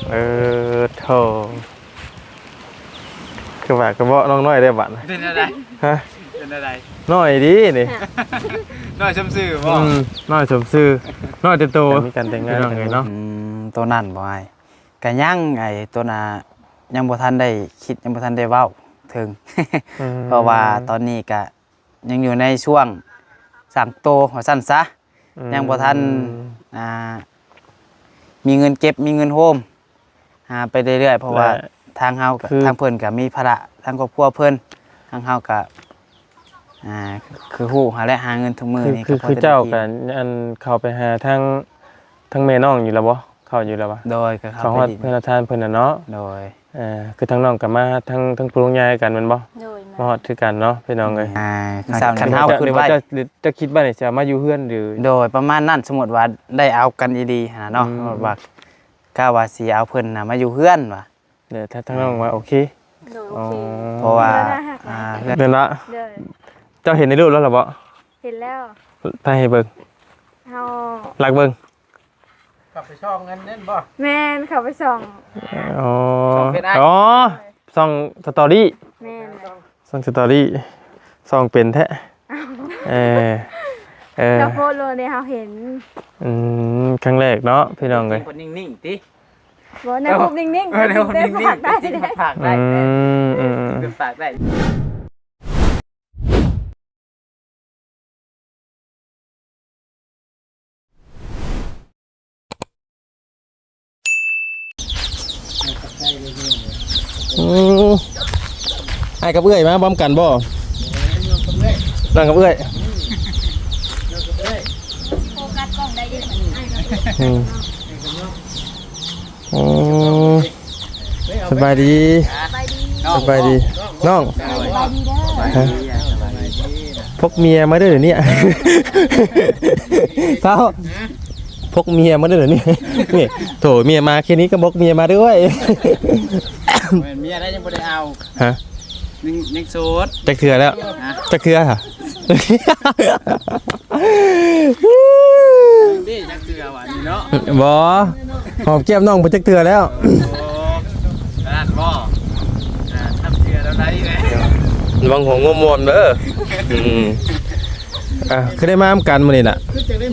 ເອີ ໂທ້ ຄືວ່າກະເບາະນ້ອງນ້ອຍໄດ້ບາດ ເປັນແນວໃດ? ຮະ? ເປັນແນວໃດ? ນ້ອຍດີນີ້ ນ້ອຍສົມຊື່ບໍ່? ອືມ ນ້ອຍສົມຊື່ ນ້ອຍແຕ່ໂຕ ມີການແຕ່ງງານກັນເນາະ. ອືມ ໂຕນັ້ນບໍ່ອ້າຍ? ກະຍັງ ໄອ້ໂຕນະ ຍັງບໍ່ທັນໄດ້ຄິດ ຍັງບໍ່ທັນໄດ້ເວົ້າເຖິງ ອືມ ເພາະວ່າຕອນນີ້ກະຍັງຢູ່ໃນຊ່ວງສ້າງໂຕວ່າຊັ້ນຊະ ອືມ ຍັງບໍ່ທັນ ອ່າ ມີເງິນເກັບ ມີເງິນໂຮມ ຫາໄປເລື້ອຍໆ ເພາະວ່າ ແລະ ທາງເຮົາກະ ຄື ທາງເພິ່ນກະມີພາລະທາງຄອບຄົວເພິ່ນ ທາງເຮົາກະ ອ່າ ຄືຮູ້ຫັ້ນແຫຼະ ຫາເງິນທຸກມື້ນີ້ ຄື ຄືເຈົ້າກະ ອັນ ເຂົ້າໄປຫາທາງ ທາງແມ່ນ້ອງຢູ່ແລ້ວບໍ່? ເຂົ້າຢູ່ແລ້ວບໍ່? ໂດຍ ກະເຂົ້າໄປ ເຂົ້າຮອດເຮືອນຮອດຊານເພິ່ນນະເນາະ. ໂດຍ ເອີ ຄືທາງນ້ອງກະມາທາງ ທາງປູ່ລຸງຍ່າຍກັນແມ່ນບໍ່? ໂດຍ ມາຮອດຄືກັນເນາະ ພີ່ນ້ອງເອີຍ. ອ່າ ຄັນເຮົາຄິດໄວ້ ເຈົ້າ ເຈົ້າຄິດໄວ້ນີ້ຊິເອົາມາຢູ່ເຮືອນຫຼື? ໂດຍ ປະມານນັ້ນ ສົມມຸດວ່າໄດ້ເອົາກັນອີ່ຫຼີຫັ້ນນະເນາະ ອືມ ສົມມຸດວ່າ ກະວ່າຊິເອົາເພິ່ນນະມາຢູ່ເຮືອນວ່າ ແລ້ວທາງ ທາງນ້ອງວ່າໂອເຄ. ໂດຍ ໂອເຄ ອໍ ເພາະວ່າ ເພິ່ນວ່າຮັກ ອ່າ ເພິ່ນ ເຫັນລະ ໂດຍ ເຈົ້າເຫັນໃນຮູບແລ້ວລະບໍ່? ເຫັນແລ້ວ ຖ່າຍໃຫ້ເບິ່ງ ເຮົາ ລັກເບິ່ງ ເຂົ້າໄປສ່ອງອັນນັ້ນບໍ່? ແມ່ນ ເຂົ້າໄປສ່ອງ ອໍ ສ່ອງເຟສອ້າຍ ອໍ ສ່ອງສະຕໍຣີ ແມ່ນ ສ່ອງສະຕໍຣີ ສ່ອງເປັນແທ້. ເອີ ເອີ ເຈົ້າໂພສໂລດເດ້ ເຮົາເຫັນ ອືມ ຄັ້ງແລກເນາະ ພີ່ນ້ອງເອີຍ. ເພິ່ນນິ່ງໆຕິ ບໍ່ ໃນຮູບນິ່ງໆ ເອີ ໃນຮູບນິ່ງໆ ແຕ່ ແຕ່ ແຕ່ ອືມ ອືມ ອືມ ເປັນປາກໄດ້. ອືມ ອ້າຍກັບເອື້ອຍມາພ້ອມກັນບໍ່? ນັ່ງກັບເອື້ອຍ ໂຟກັສກ້ອງໄດ້ເດ້ ອືມ. ໂອ້ ສະບາຍດີ ສະບາຍດີ ສະບາຍດີນ້ອງ ສະບາຍດີເດີ ຮະ ພົກເມຍມາເດີດຽວນີ້ ທ້າວ ພົກເມຍມາເດີດຽວນີ້ ນີ້ ໂຖ ເມຍມາແຄ່ນີ້ກະບົກເມຍມາດ້ວຍ ແມ່ນເມຍໄດ້ຍັງບໍ່ໄດ້ເອົາ ຮະ ຍັງ ຍັງໂສດ ຈັກເທື່ອແລ້ວ ຮະ ຈັກເທື່ອ ເດ້ ຈັກເທື່ອຫວານີ້ເນາະ ບໍ່ ຫອມແກ້ມນ້ອງບໍ່ຈັກເທື່ອແລ້ວ ໂອ້ ຂະໜາດບໍ່ ອ່າ ຈັກເທື່ອແລ້ວໄດ້ແລ້ວ ລະວັງຫົວງົວມວມເດີ ອືມ ອ່າ ຄືໄດ້ມານຳກັນມື້ນີ້ນະ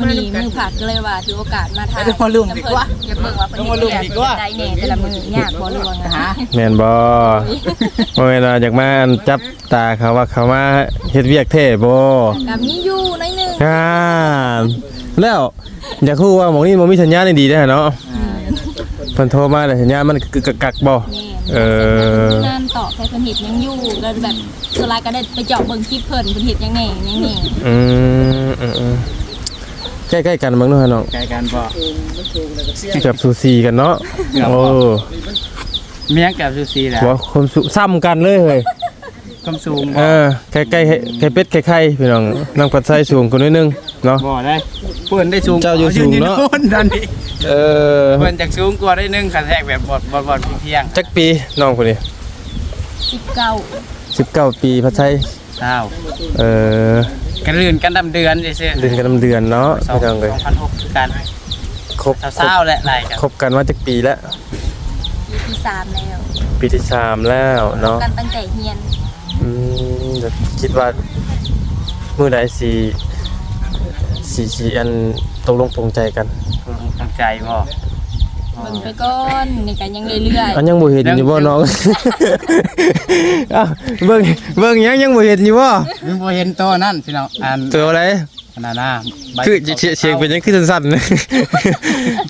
ມື້ນີ້ມື້ພັກກະເລີຍວ່າຖືໂອກາດມາຖ່າຍ ຢາກເບິ່ງວ່າເພິ່ນເຮັດວຽກແບບໃດແດ່ແຕ່ລະມື້ ຍາກບໍ່ ຫຼືວ່າງ່າຍ ແມ່ນບໍ່ ບໍ່ແມ່ນວ່າຢາກມາອັນຈັບ ຕາເຂົາວ່າເຂົາມາເຮັດວຽກແທ້ບໍ່? ກະມີຢູ່ໜ້ອຍໜຶ່ງ ອ່າ ແລ້ວຢາກຮູ້ວ່າໝ່ອງນີ້ບໍ່ມີສັນຍານອີ່ຫຼີເດ້ເນາະ ອືມ ເພິ່ນໂທມາແລ້ວສັນຍານມັນກະກັກບໍ່? ແມ່ນ ເອີ ງານຕອບໃຫ້ເພິ່ນເຮັດຫຍັງຢູ່ ແລ້ວແບບສ່ວນຫຼາຍກະໄດ້ໄປເຈາະເບິ່ງຄລິບເພິ່ນ ເພິ່ນເຮັດຫຍັງແດ່ຫຍັງແດ່ ອືມ ອືມ ໃກ້ໆກັນເບິ່ງດູຫັ້ນນ້ອງ ໃກ້ກັນບໍ່? ເກືອບສູສີກັນເນາະ ເກືອບ ໂອ້ ມີຫຍັງເກືອບສູສີລະ ບໍ່ ຄວາມສູງສ່ຳກັນເລີຍເຮີ້ຍ ຄວາມສູງບໍ່ ເອີ ໄຂ່ ໄຂ່ ໄຂ່ເປັດໄຂ່ໄຂ່ພີ່ນ້ອງ ນ້ອງພັດໄຊສູງກວ່າໜ້ອຍໜຶ່ງເນາະ ບໍ່ໄດ້ ເພິ່ນໄດ້ສູງ ເຈົ້າຢູ່ສູງເນາະ ເອີ ເພິ່ນຈັກສູງກວ່າໜ້ອຍໜຶ່ງ ຄັນແທກແບບບໍ່ ບໍ່ ບໍ່ພຽງ ຈັກປີນ້ອງຜູ້ນີ້? ສິບເກົ້າ ສິບເກົ້າປີ ພັດໄຊ ຊາວ ເອີ ກະລື່ນກັນນຳເດືອນຊື່ໆ ລື່ນກັນນຳເດືອນເນາະ ສອງພັນຫົກຄືກັນ ຄົບ ຄົບ ແຫຼະ ໄລ່ກັນ ຄົບກັນມາຈັກປີແລ້ວ? ປີທີສາມແລ້ວ ປີທີສາມແລ້ວເນາະ ຄົບກັນຕັ້ງແຕ່ຮຽນ ອືມ ຄິດວ່າມື້ໃດຊິ ຊິ ຊິອັນຕົກລົງປົງໃຈກັນ ຕົກລົງປົງໃຈບໍ່? ເບິ່ງໄປກ່ອນ ນີ້ກະຍັງເລື້ອຍໆ ອັນຍັງບໍ່ເຫັນຢູ່ບໍ່ນ້ອງ? ອ້າວ ເບິ່ງ ເບິ່ງຫຍັງ ຍັງບໍ່ເຫັນຢູ່ບໍ່? ຍັງບໍ່ເຫັນໂຕນັ້ນພີ່ນ້ອງ ອັນ ໂຕໃດ? ອັນນັ້ນນະ ຄືສຽງ ສຽງເປັນຫຍັງຄືສັ່ນ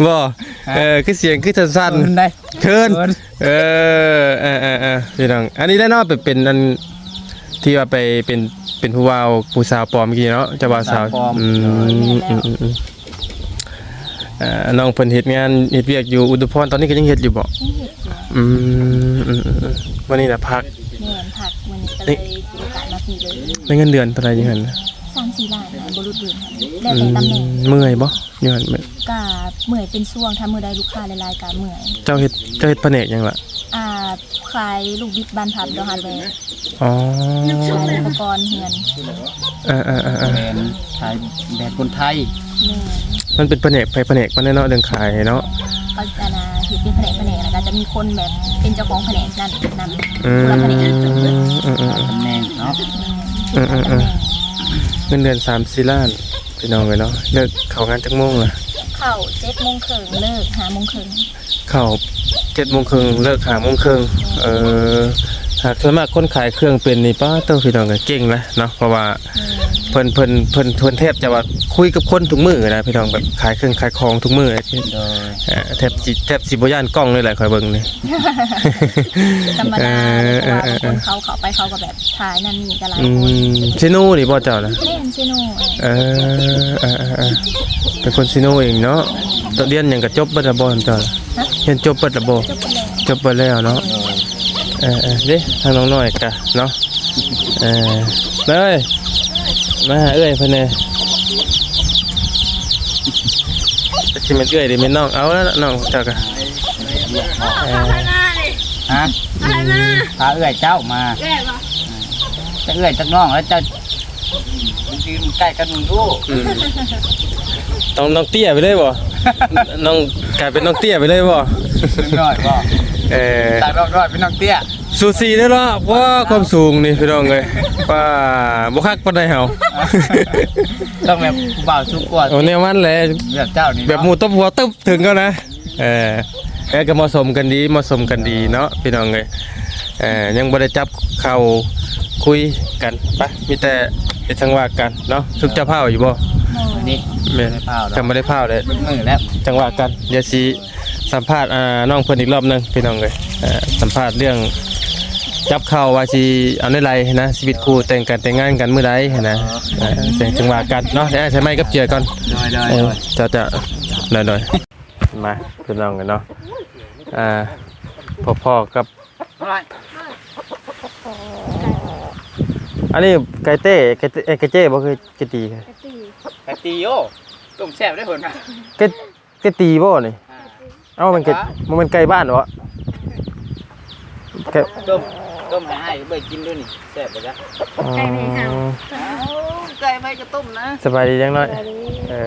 ໆ ບໍ່ ຮະ ເອີ ຄືສຽງຄືສັ່ນໆ ເຂີນໄດ໋ ເຂີນ ເຂີນ ເອີ ເອີ ເອີ ເອີ ພີ່ນ້ອງ ອັນນີ້ແຫຼະເນາະ ເປັນ ເປັນອັນທີ່ວ່າໄປເປັນ ເປັນຜູ້ບ່າວຜູ້ສາວປອມກີ້ເນາະ ເຈົ້າບ່າວສາວ ຜູ້ສາວປອມ ອືມ ແມ່ນແລ້ວ ອືມ ອືມ ອືມ ອ່າ ນ້ອງເພິ່ນເຮັດງານເຮັດວຽກຢູ່ອຸດອນ ຕອນນີ້ກະຍັງເຮັດຢູ່ບໍ່? ຍັງເຮັດຢູ່ ອືມ ອືມ ອືມ ອືມ ມື້ນີ້ນະພັກ ແມ່ນ ພັກ ມື້ນີ້ກະເລີຍຖືໂອກາດມາພີ້ເລີຍ ໄດ້ເງິນເດືອນເທົ່າໃດຢູ່ຫັ້ນ? ສາມສີ່ລ້ານນະ ບໍ່ຫຼຸດເກີນ ແລ້ວແຕ່ຕຳແໜ່ງ ອືມ ເມື່ອຍບໍ່? ຢູ່ຫັ້ນ ກະເມື່ອຍເປັນຊ່ວງ ຖ້າມື້ໃດລູກຄ້າຫຼາຍໆກະເມື່ອຍ ເຈົ້າເຮັດ ເຈົ້າເຮັດພະແນກຫຍັງລະ? ອ່າ ຂາຍລູກບິດບານພັບ ດອກຮາດແວ ອໍ ຂາຍອຸປະກອນເຮືອນ ເອີ ເອີ ເອີ ເອີ ແບນ ຂາຍແບນຄົນໄທ ແມ່ນ ມັນເປັນພະແນກໃຜພະແນກມັນແຫຼະເນາະ ເລື່ອງຂາຍເນາະ ເອີ ອັນນ່າ ເຮັດເປັນພະແນກໆ ແລ້ວກໍຈະມີຄົນແບບເປັນເຈົ້າຂອງພະແນກນັ້ນນຳ ອືມ ຄົນລະພະແນກ ອືມໆໆ ຕຳແໜ່ງເນາະ ແມ່ນ ອືມໆໆ ຕຳແໜ່ງ ເງິນເດືອນສາມສີ່ລ້ານ ພີ່ນ້ອງເອີຍເນາະ. ເລີກເຂົ້າງານຈັກໂມງລະ? ເຂົ້າເຈັດໂມງເຄິ່ງ ເລີກຫ້າໂມງເຄິ່ງ. ເຂົ້າເຈັດໂມງເຄິ່ງ ເລີກຫ້າໂມງເຄິ່ງ. ເອີ ຫາກສ່ວນມາກຄົນຂາຍເຄື່ອງເປັນນີ້ ປາດໂທ້ ພີ່ນ້ອງເອີຍ ເກັ່ງນະເນາະ ເພາະວ່າ ແມ່ນ ເພິ່ນ ເພິ່ນ ເພິ່ນ ເພິ່ນແທບຈະວ່າຄຸຍກັບຄົນທຸກມື້ນະ ພີ່ນ້ອງ ແບບຂາຍເຄື່ອງຂາຍຂອງທຸກມື້. ໂດຍ ເອີ ແທບຊິ ແທບຊິບໍ່ຢ້ານກ້ອງເລີຍແຫຼະ ຂ້ອຍເບິ່ງນີ້ ທຳມະດາ ເອີ ເພາະວ່າ ເອີ ບາງຄົນເຂົາເຂົ້າໄປ ເຂົາກໍແບບຖ່າຍນັ້ນນີ້ກໍຫຼາຍ ອືມ ຄົນ. ເຊໂນນີ້ບໍ່ເຈົ້ານະ? ແມ່ນ ເຊໂນ. ເອີ ເອີ ເອີ ເປັນຄົນເຊໂນເອງເນາະ. ຕອນຮຽນຫຍັງກໍຈົບເບິດແລ້ວບໍ່ເຈົ້າ? ຮະ? ຮຽນຈົບເບິດແລ້ວບໍ່? ຈົບເບິດແລ້ວ ຈົບເບິດແລ້ວເນາະ. ໂດຍ ເອີ ເອີ ເດ້ ທາງນ້ອງນ້ອຍກະເນາະ ເອີ ເອີຍ ມາຫາເອື້ອຍເພິ່ນແດ່. ຊິແມ່ນເອື້ອຍ ຫຼື ແມ່ນນ້ອງ ເອົາລະນ້ອງເຈົ້າກະ ເອີ ຮະ? ພາເອື້ອຍເຈົ້າມາ ເອື້ອຍບໍ່? ຈະເອື້ອຍຈັກນ້ອງແລ້ວ ເຈົ້າຢືນໃກ້ກັນເບິ່ງດູ. ອືມ ນ້ອງ ນ້ອງເຕ້ຍໄປເລີຍບໍ່? ນ້ອງກາຍເປັນນ້ອງເຕ້ຍໄປເລີຍບໍ່? ນ້ອງນ້ອຍບໍ່? ເອີ ຈາກນ້ອງນ້ອຍເປັນນ້ອງເຕ້ຍ ສູສີເດ້ເນາະ. ວ້າ ຄວາມສູງນີ້ພີ່ນ້ອງເອີຍ ວ້າ ບໍ່ຄັກປານໃດເຮົາ ຕ້ອງແບບຜູ້ບ່າວສູງກວ່າ. ໂອ້ ແນວມັນແຫຼະ ແບບເຈົ້ານີ້ເນາະ ແບບໝູ່ຕົບຫົວຕຶບເຖິງເຂົານະ. ເອີ ເອີ ກໍເໝາະສົມກັນດີ ເໝາະສົມກັນດີເນາະ ພີ່ນ້ອງເອີຍ. ເອີ ຍັງບໍ່ໄດ້ຈັບເຂົ້າຄຸຍກັນ ໄປ ມີແຕ່ເຮັດຈັ່ງວ່າກັນເນາະ. ທຸກເຈົ້າພ້າວຢູ່ບໍ່? ບໍ່ ນີ້ ແມ່ນ ບໍ່ໄດ້ພ້າວດອກ ກໍບໍ່ໄດ້ພ້າວເດ້ ເບິດມື້ແລ້ວ ຈັ່ງວ່າກັນ. ດຽວຊິສຳພາດ ອ່າ ນ້ອງເພິ່ນອີກລອບໜຶ່ງ ພີ່ນ້ອງເອີຍ. ເອີ ສຳພາດເລື່ອງຈັບເຂົ້າວ່າຊິເອົາແນວໃດນະ ຊີວິດຄູ່ແຕ່ງກັນແຕ່ງງານກັນມື້ໃດຫັ້ນນະ. ເອີ ຈັ່ງວ່າກັນເນາະ. ດຽວອ້າຍໃສ່ໄມກັບເຈືອກ່ອນ. ໂດຍ ໂດຍ ເອີ ໂດຍ ເຈົ້າ ເຈົ້າ ໂດຍ ໂດຍ. ມາ ພີ່ນ້ອງເອີຍເນາະ ອ່າ ພໍ້ໆກັບ ອັນນີ້ໄກ່ເຕ້ ໄກ່ເຕ້ ເອີ ໄກ່ເຈ້ບໍ່ ຄືໄກ່ຕີ? ໄກ່ຕີ ໄກ່ຕີ. ໂອ້ ຕົ້ມແຊບເດ້ເພິ່ນວ່າ ໄກ່ ໄກ່ຕີບໍ່ນີ້? ອ່າ ເອົ້າ ມັນໄກ່ ບໍ່ແມ່ນໄກ່ບ້ານບໍ? ໄກ່ ຕົ້ມ ຕົ້ມໃຫ້ອ້າຍເບິ່ງກິນດູນີ້ ແຊບບໍ່ຈະ? ອໍ ໄກ່ແມ່ເຮົາ ເອົ້າ ໄກ່ໄວ້ກໍຕົ້ມນະ. ສະບາຍດີນາງນ້ອຍ ສະບາຍດີ. ເອີ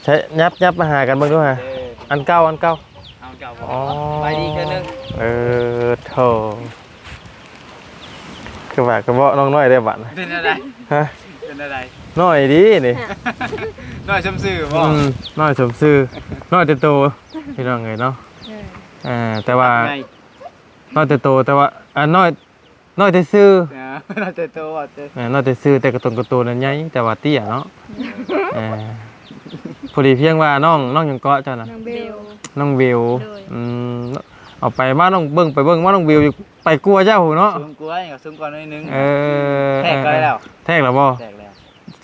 ໃຊ້ ຫຍັບ ຫຍັບມາຫາກັນເບິ່ງດູຫາ ເອີ ອັນເກົ່າ ອັນເກົ່າ ເອົາເຈົ້າບໍ່? ອໍ ສະບາຍດີເທື່ອໜຶ່ງ. ເອີ ໂທ້ ຄືວ່າຄືເວົ້ານ້ອງນ້ອຍໄດ້ບັດ. ເປັນແນວໃດ? ຮະ? ເປັນແນວໃດ? ນ້ອຍດີນີ້ ນ້ອຍສົມຊື່ບໍ່? ອືມ ນ້ອຍສົມຊື່ ນ້ອຍແຕ່ໂຕ ພີ່ນ້ອງເອີຍເນາະ. ເອີ ເອີ ແຕ່ວ່າ ນ້ອຍແຕ່ໂຕ ແຕ່ວ່າ ອັນນ້ອຍ ນ້ອຍແຕ່ຊື່ ເອີ ນ້ອຍແຕ່ໂຕ ເອີ ນ້ອຍແຕ່ຊື່ ແຕ່ກະຕົນກະໂຕນັ້ນໃຫຍ່ ແຕ່ວ່າເຕ້ຍເນາະ. ເອີ ພໍດີພຽງວ່ານ້ອງ ນ້ອງຫຍັງເກາະເຈົ້ານະ? ນ້ອງເບວ ນ້ອງເບວ. ໂດຍ ອືມ ເອົາໄປມານ້ອງເບິ່ງ ໄປເບິ່ງມານ້ອງເບວຢູ່ ໄປກວ່າເຈົ້າເນາະ ສູງກວ່າ ສູງກວ່າໜ້ອຍໜຶ່ງ. ເອີ ແທກກໍໄດ້ແລ້ວ ແທກແລ້ວບໍ່? ແທກແລ້ວ.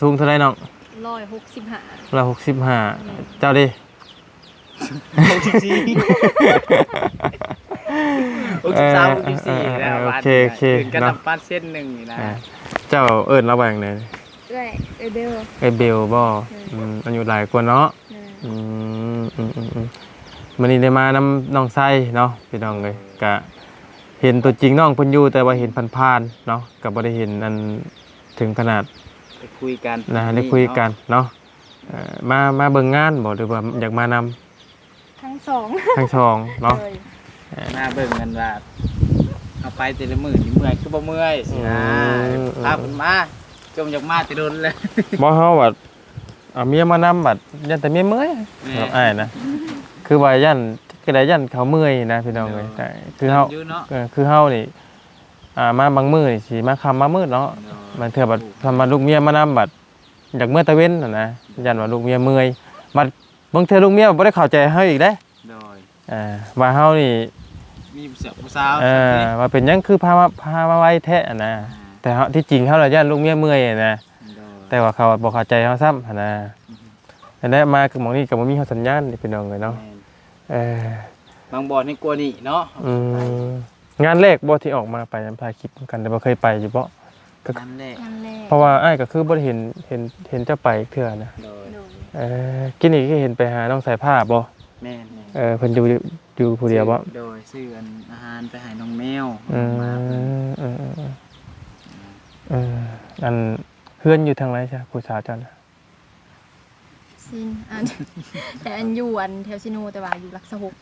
ສູງເທົ່າໃດນ້ອງ? ຮ້ອຍຫົກສິບຫ້າ ຮ້ອຍຫົກສິບຫ້າ. ແມ່ນ. ເຈົ້າເດ? ຫົກສິບສີ່ ຫົກສິບສາມ ຫົກສິບສີ່ ເອີ ແລ້ວ ໂອເຄ ໂອເຄ ເນາະ ນຳປານເຊັນໜຶ່ງນີ້ນະ. ອ່າ ເຈົ້າເອີ້ນລາວວ່າຫຍັງແດ່? ເອື້ອຍ ເອື້ອຍເບວ ເອື້ອຍເບວບໍ່? ແມ່ນ. ອືມ ອາຍຸຫຼາຍກວ່າເນາະ. ແມ່ນ. ອືມ ອືມ ອືມ ອືມ ມື້ນີ້ໄດ້ມານຳນ້ອງໄຊເນາະ ພີ່ນ້ອງເອີຍ. ກະເຫັນຕົວຈິງນ້ອງເພິ່ນຢູ່ ແຕ່ວ່າເຫັນຜ່ານໆເນາະ ກະບໍ່ໄດ້ເຫັນອັນເຖິງຂະໜາດໄດ້ຄຸຍກັນນະ ໄດ້ຄຸຍກັນເນາະ. ເອີ ມາ ມາເບິ່ງງານບໍ່ ຫຼືວ່າຢາກມານຳ? ທັງສອງ ທັງສອງເນາະ. ໂດຍ ເອີ ມາເບິ່ງກັນວ່າເຮົາໄປແຕ່ລະມື້ນີ້ເມື່ອຍຄືບໍ່ເມື່ອຍຊີ້ນະ. ອືມ ພາເພິ່ນມາ ຈົ່ມຢາກມາແຕ່ດົນແລ້ວ. ບໍ່ ເຮົາວ່າເອົາເມຍມານຳ ບັດຢ້ານແຕ່ເມຍເມື່ອຍ. ແມ່ນ. ເນາະ ອ້າຍນະ ຄືວ່າຢ້ານ ກໍໄດ້ຢ້ານເຂົາເມື່ອຍນະ ພີ່ນ້ອງເອີຍ. ໂດຍ ແຕ່ຄືເຮົາ ຢ້ານຢູ່ເນາະ ເອີ ຄືເຮົານີ້ ອ່າ ມາບາງມື້ນີ້ຊິມາຄ່ຳມາມືດເນາະ. ໂດຍ ບາງເທື່ອບັດ ໂອ້ ຄັນວ່າລູກເມຍມານຳ ບັດ ຢາກເມືອຕາເວັນຫັ້ນນະ ຢ້ານວ່າລູກເມຍເມື່ອຍ ບັດບາງເທື່ອລູກເມຍບໍ່ໄດ້ເຂົ້າໃຈເຮົາອີກເດ້. ໂດຍ ອ່າ ວ່າເຮົານີ້ມີຜູ້ສາວ ຜູ້ສາວ ເອີ ວ່າເປັນຫຍັງຄືພາມາ ພາມາໄວແທ້ຫັ້ນນະ. ອ່າ ແຕ່ເຮົາ ທີ່ຈິງເຮົາລະຢ້ານລູກເມຍເມື່ອຍຫັ້ນນະ. ໂດຍ ແຕ່ວ່າເຂົາບໍ່ເຂົ້າໃຈເຮົາຊ້ຳຫັ້ນນະ. ອືຮຶ ອັນນັ້ນມາກໍໝ່ອງນີ້ກໍບໍ່ມີຮອດສັນຍານ ພີ່ນ້ອງເອີຍເນາະ. ແມ່ນ. ເອີ ບາງບ່ອນໃຫ້ກວ່ານີ້ເນາະ. ອືມ ງານແລກບໍ່ທີ່ອອກມາໄປນຳຖ່າຍຄລິບນຳກັນ ແຕ່ບໍ່ເຄີຍໄປຢູ່ບໍ່? ກໍງານແລກ ງານແລກ ເພາະວ່າອ້າຍກໍຄືບໍ່ໄດ້ເຫັນ ເຫັນ ເຫັນເຈົ້າໄປເທື່ອນະ. ໂດຍ ໂດຍ ເອີ ກີ້ນີ້ຄືເຫັນໄປຫານ້ອງສາຍຟ້າບໍ່? ແມ່ນໆ ເອີ ເພິ່ນຢູ່ ຢູ່ຜູ້ດຽວບໍ່? ໂດຍ ຊື້ອັນອາຫານໄປໃຫ້ນ້ອງແມວ. ອືມ ນ້ອງໝາເພິ່ນ. ເອີ ເອີ ເອີ ອັນເຮືອນຢູ່ທາງໃດຊະ ຜູ້ສາວເຈົ້ານະ? ຊິນ ອັນ ແຕ່ອັນຢູ່ອັນແຖວຊີໂນ ແຕ່ວ່າຢູ່ຫຼັກຊາວຫົກ.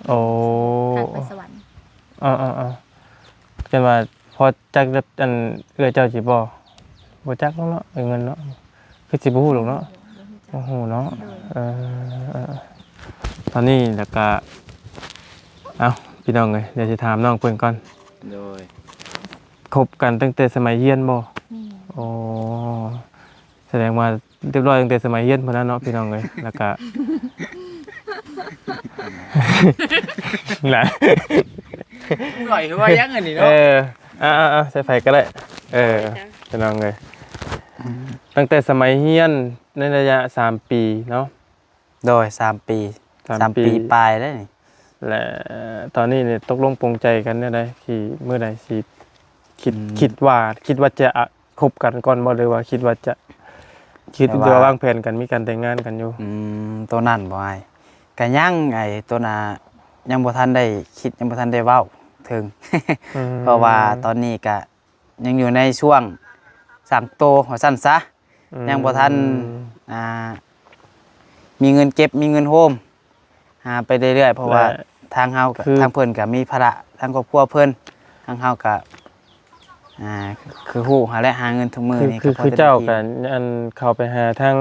ໂອ້ ທາງໄປສະຫວັນ. ເອີໆໆ ເປັນວ່າພໍຈັກແບບ ອັນ ເອື້ອຍເຈົ້າຊິບໍ່? ບໍ່ຈັກເນາະ ເອື້ອຍເງິນເນາະ ຄືຊິບໍ່ຮູ້ດອກເນາະ. ບໍ່ຮູ້ເນາະ. ເອີ ຕອນນີ້ແລ້ວກະ ເອົ້າ ພີ່ນ້ອງເອີຍ ດຽວຊິຖາມນ້ອງເພິ່ນກ່ອນ. ໂດຍ ຄົບກັນຕັ້ງແຕ່ສະໄໝຮຽນບໍ່? ແມ່ນ. ໂອ້ ສະແດງວ່າຮຽບຮ້ອຍຕັ້ງແຕ່ສະໄໝຮຽນພຸ້ນນະເນາະ ພີ່ນ້ອງເອີຍ. ແລ້ວກະ ລະ ໜ້ອຍຄືວ່າຍັງອັນນີ້ເນາະ. ເອີ ເອົາໆໆ ໃສ່ໃຜກໍໄດ້. ເອີ ພີ່ນ້ອງເອີຍ ຕັ້ງແຕ່ສະໄໝຮຽນໃນໄລຍະສາມປີເນາະ. ໂດຍ ສາມປີ ສາມ ສາມປີ ປີປາຍແລ້ວນີ້. ແລະ ຕອນນີ້ນີ້ຕົກລົງປົງໃຈກັນແນວໃດ ທີ່ມື້ໃດຊິຄິດ ອືມ ຄິດວ່າ ຄິດວ່າຈະ ອະ ຄົບກັນກ່ອນບໍ່ ຫຼືວ່າຄິດວ່າຈະ ຄິດ ແຕ່ວ່າ ຫຼືວ່າວາງແຜນກັນ ມີການແຕ່ງງານກັນຢູ່? ອືມ ໂຕນັ້ນບໍ່ອ້າຍ ກະຍັງ ໄອ້ໂຕນະ ຍັງບໍ່ທັນໄດ້ຄິດ ຍັງບໍ່ທັນໄດ້ເວົ້າເຖິງ ອືມ ເພາະວ່າຕອນນີ້ກະຍັງຢູ່ໃນຊ່ວງສ້າງໂຕວ່າຊັ້ນຊະ. ອືມ ຍັງບໍ່ທັນ ອ່າ ມີເງິນເກັບ ມີເງິນໂຮມ ຫາໄປເລື້ອຍໆ ເພາະວ່າ ແລະ ທາງເຮົາກະ ຄື ທາງເພິ່ນກະມີພາລະທາງຄອບຄົວເພິ່ນ ທາງເຮົາກະ ອ່າ ຄືຮູ້ຫັ້ນແຫຼະ ຫາເງິນທຸກມື້ນີ້ ຄື ຄືເຈົ້າກະ ອັນ ເຂົ້າໄປຫາທາງ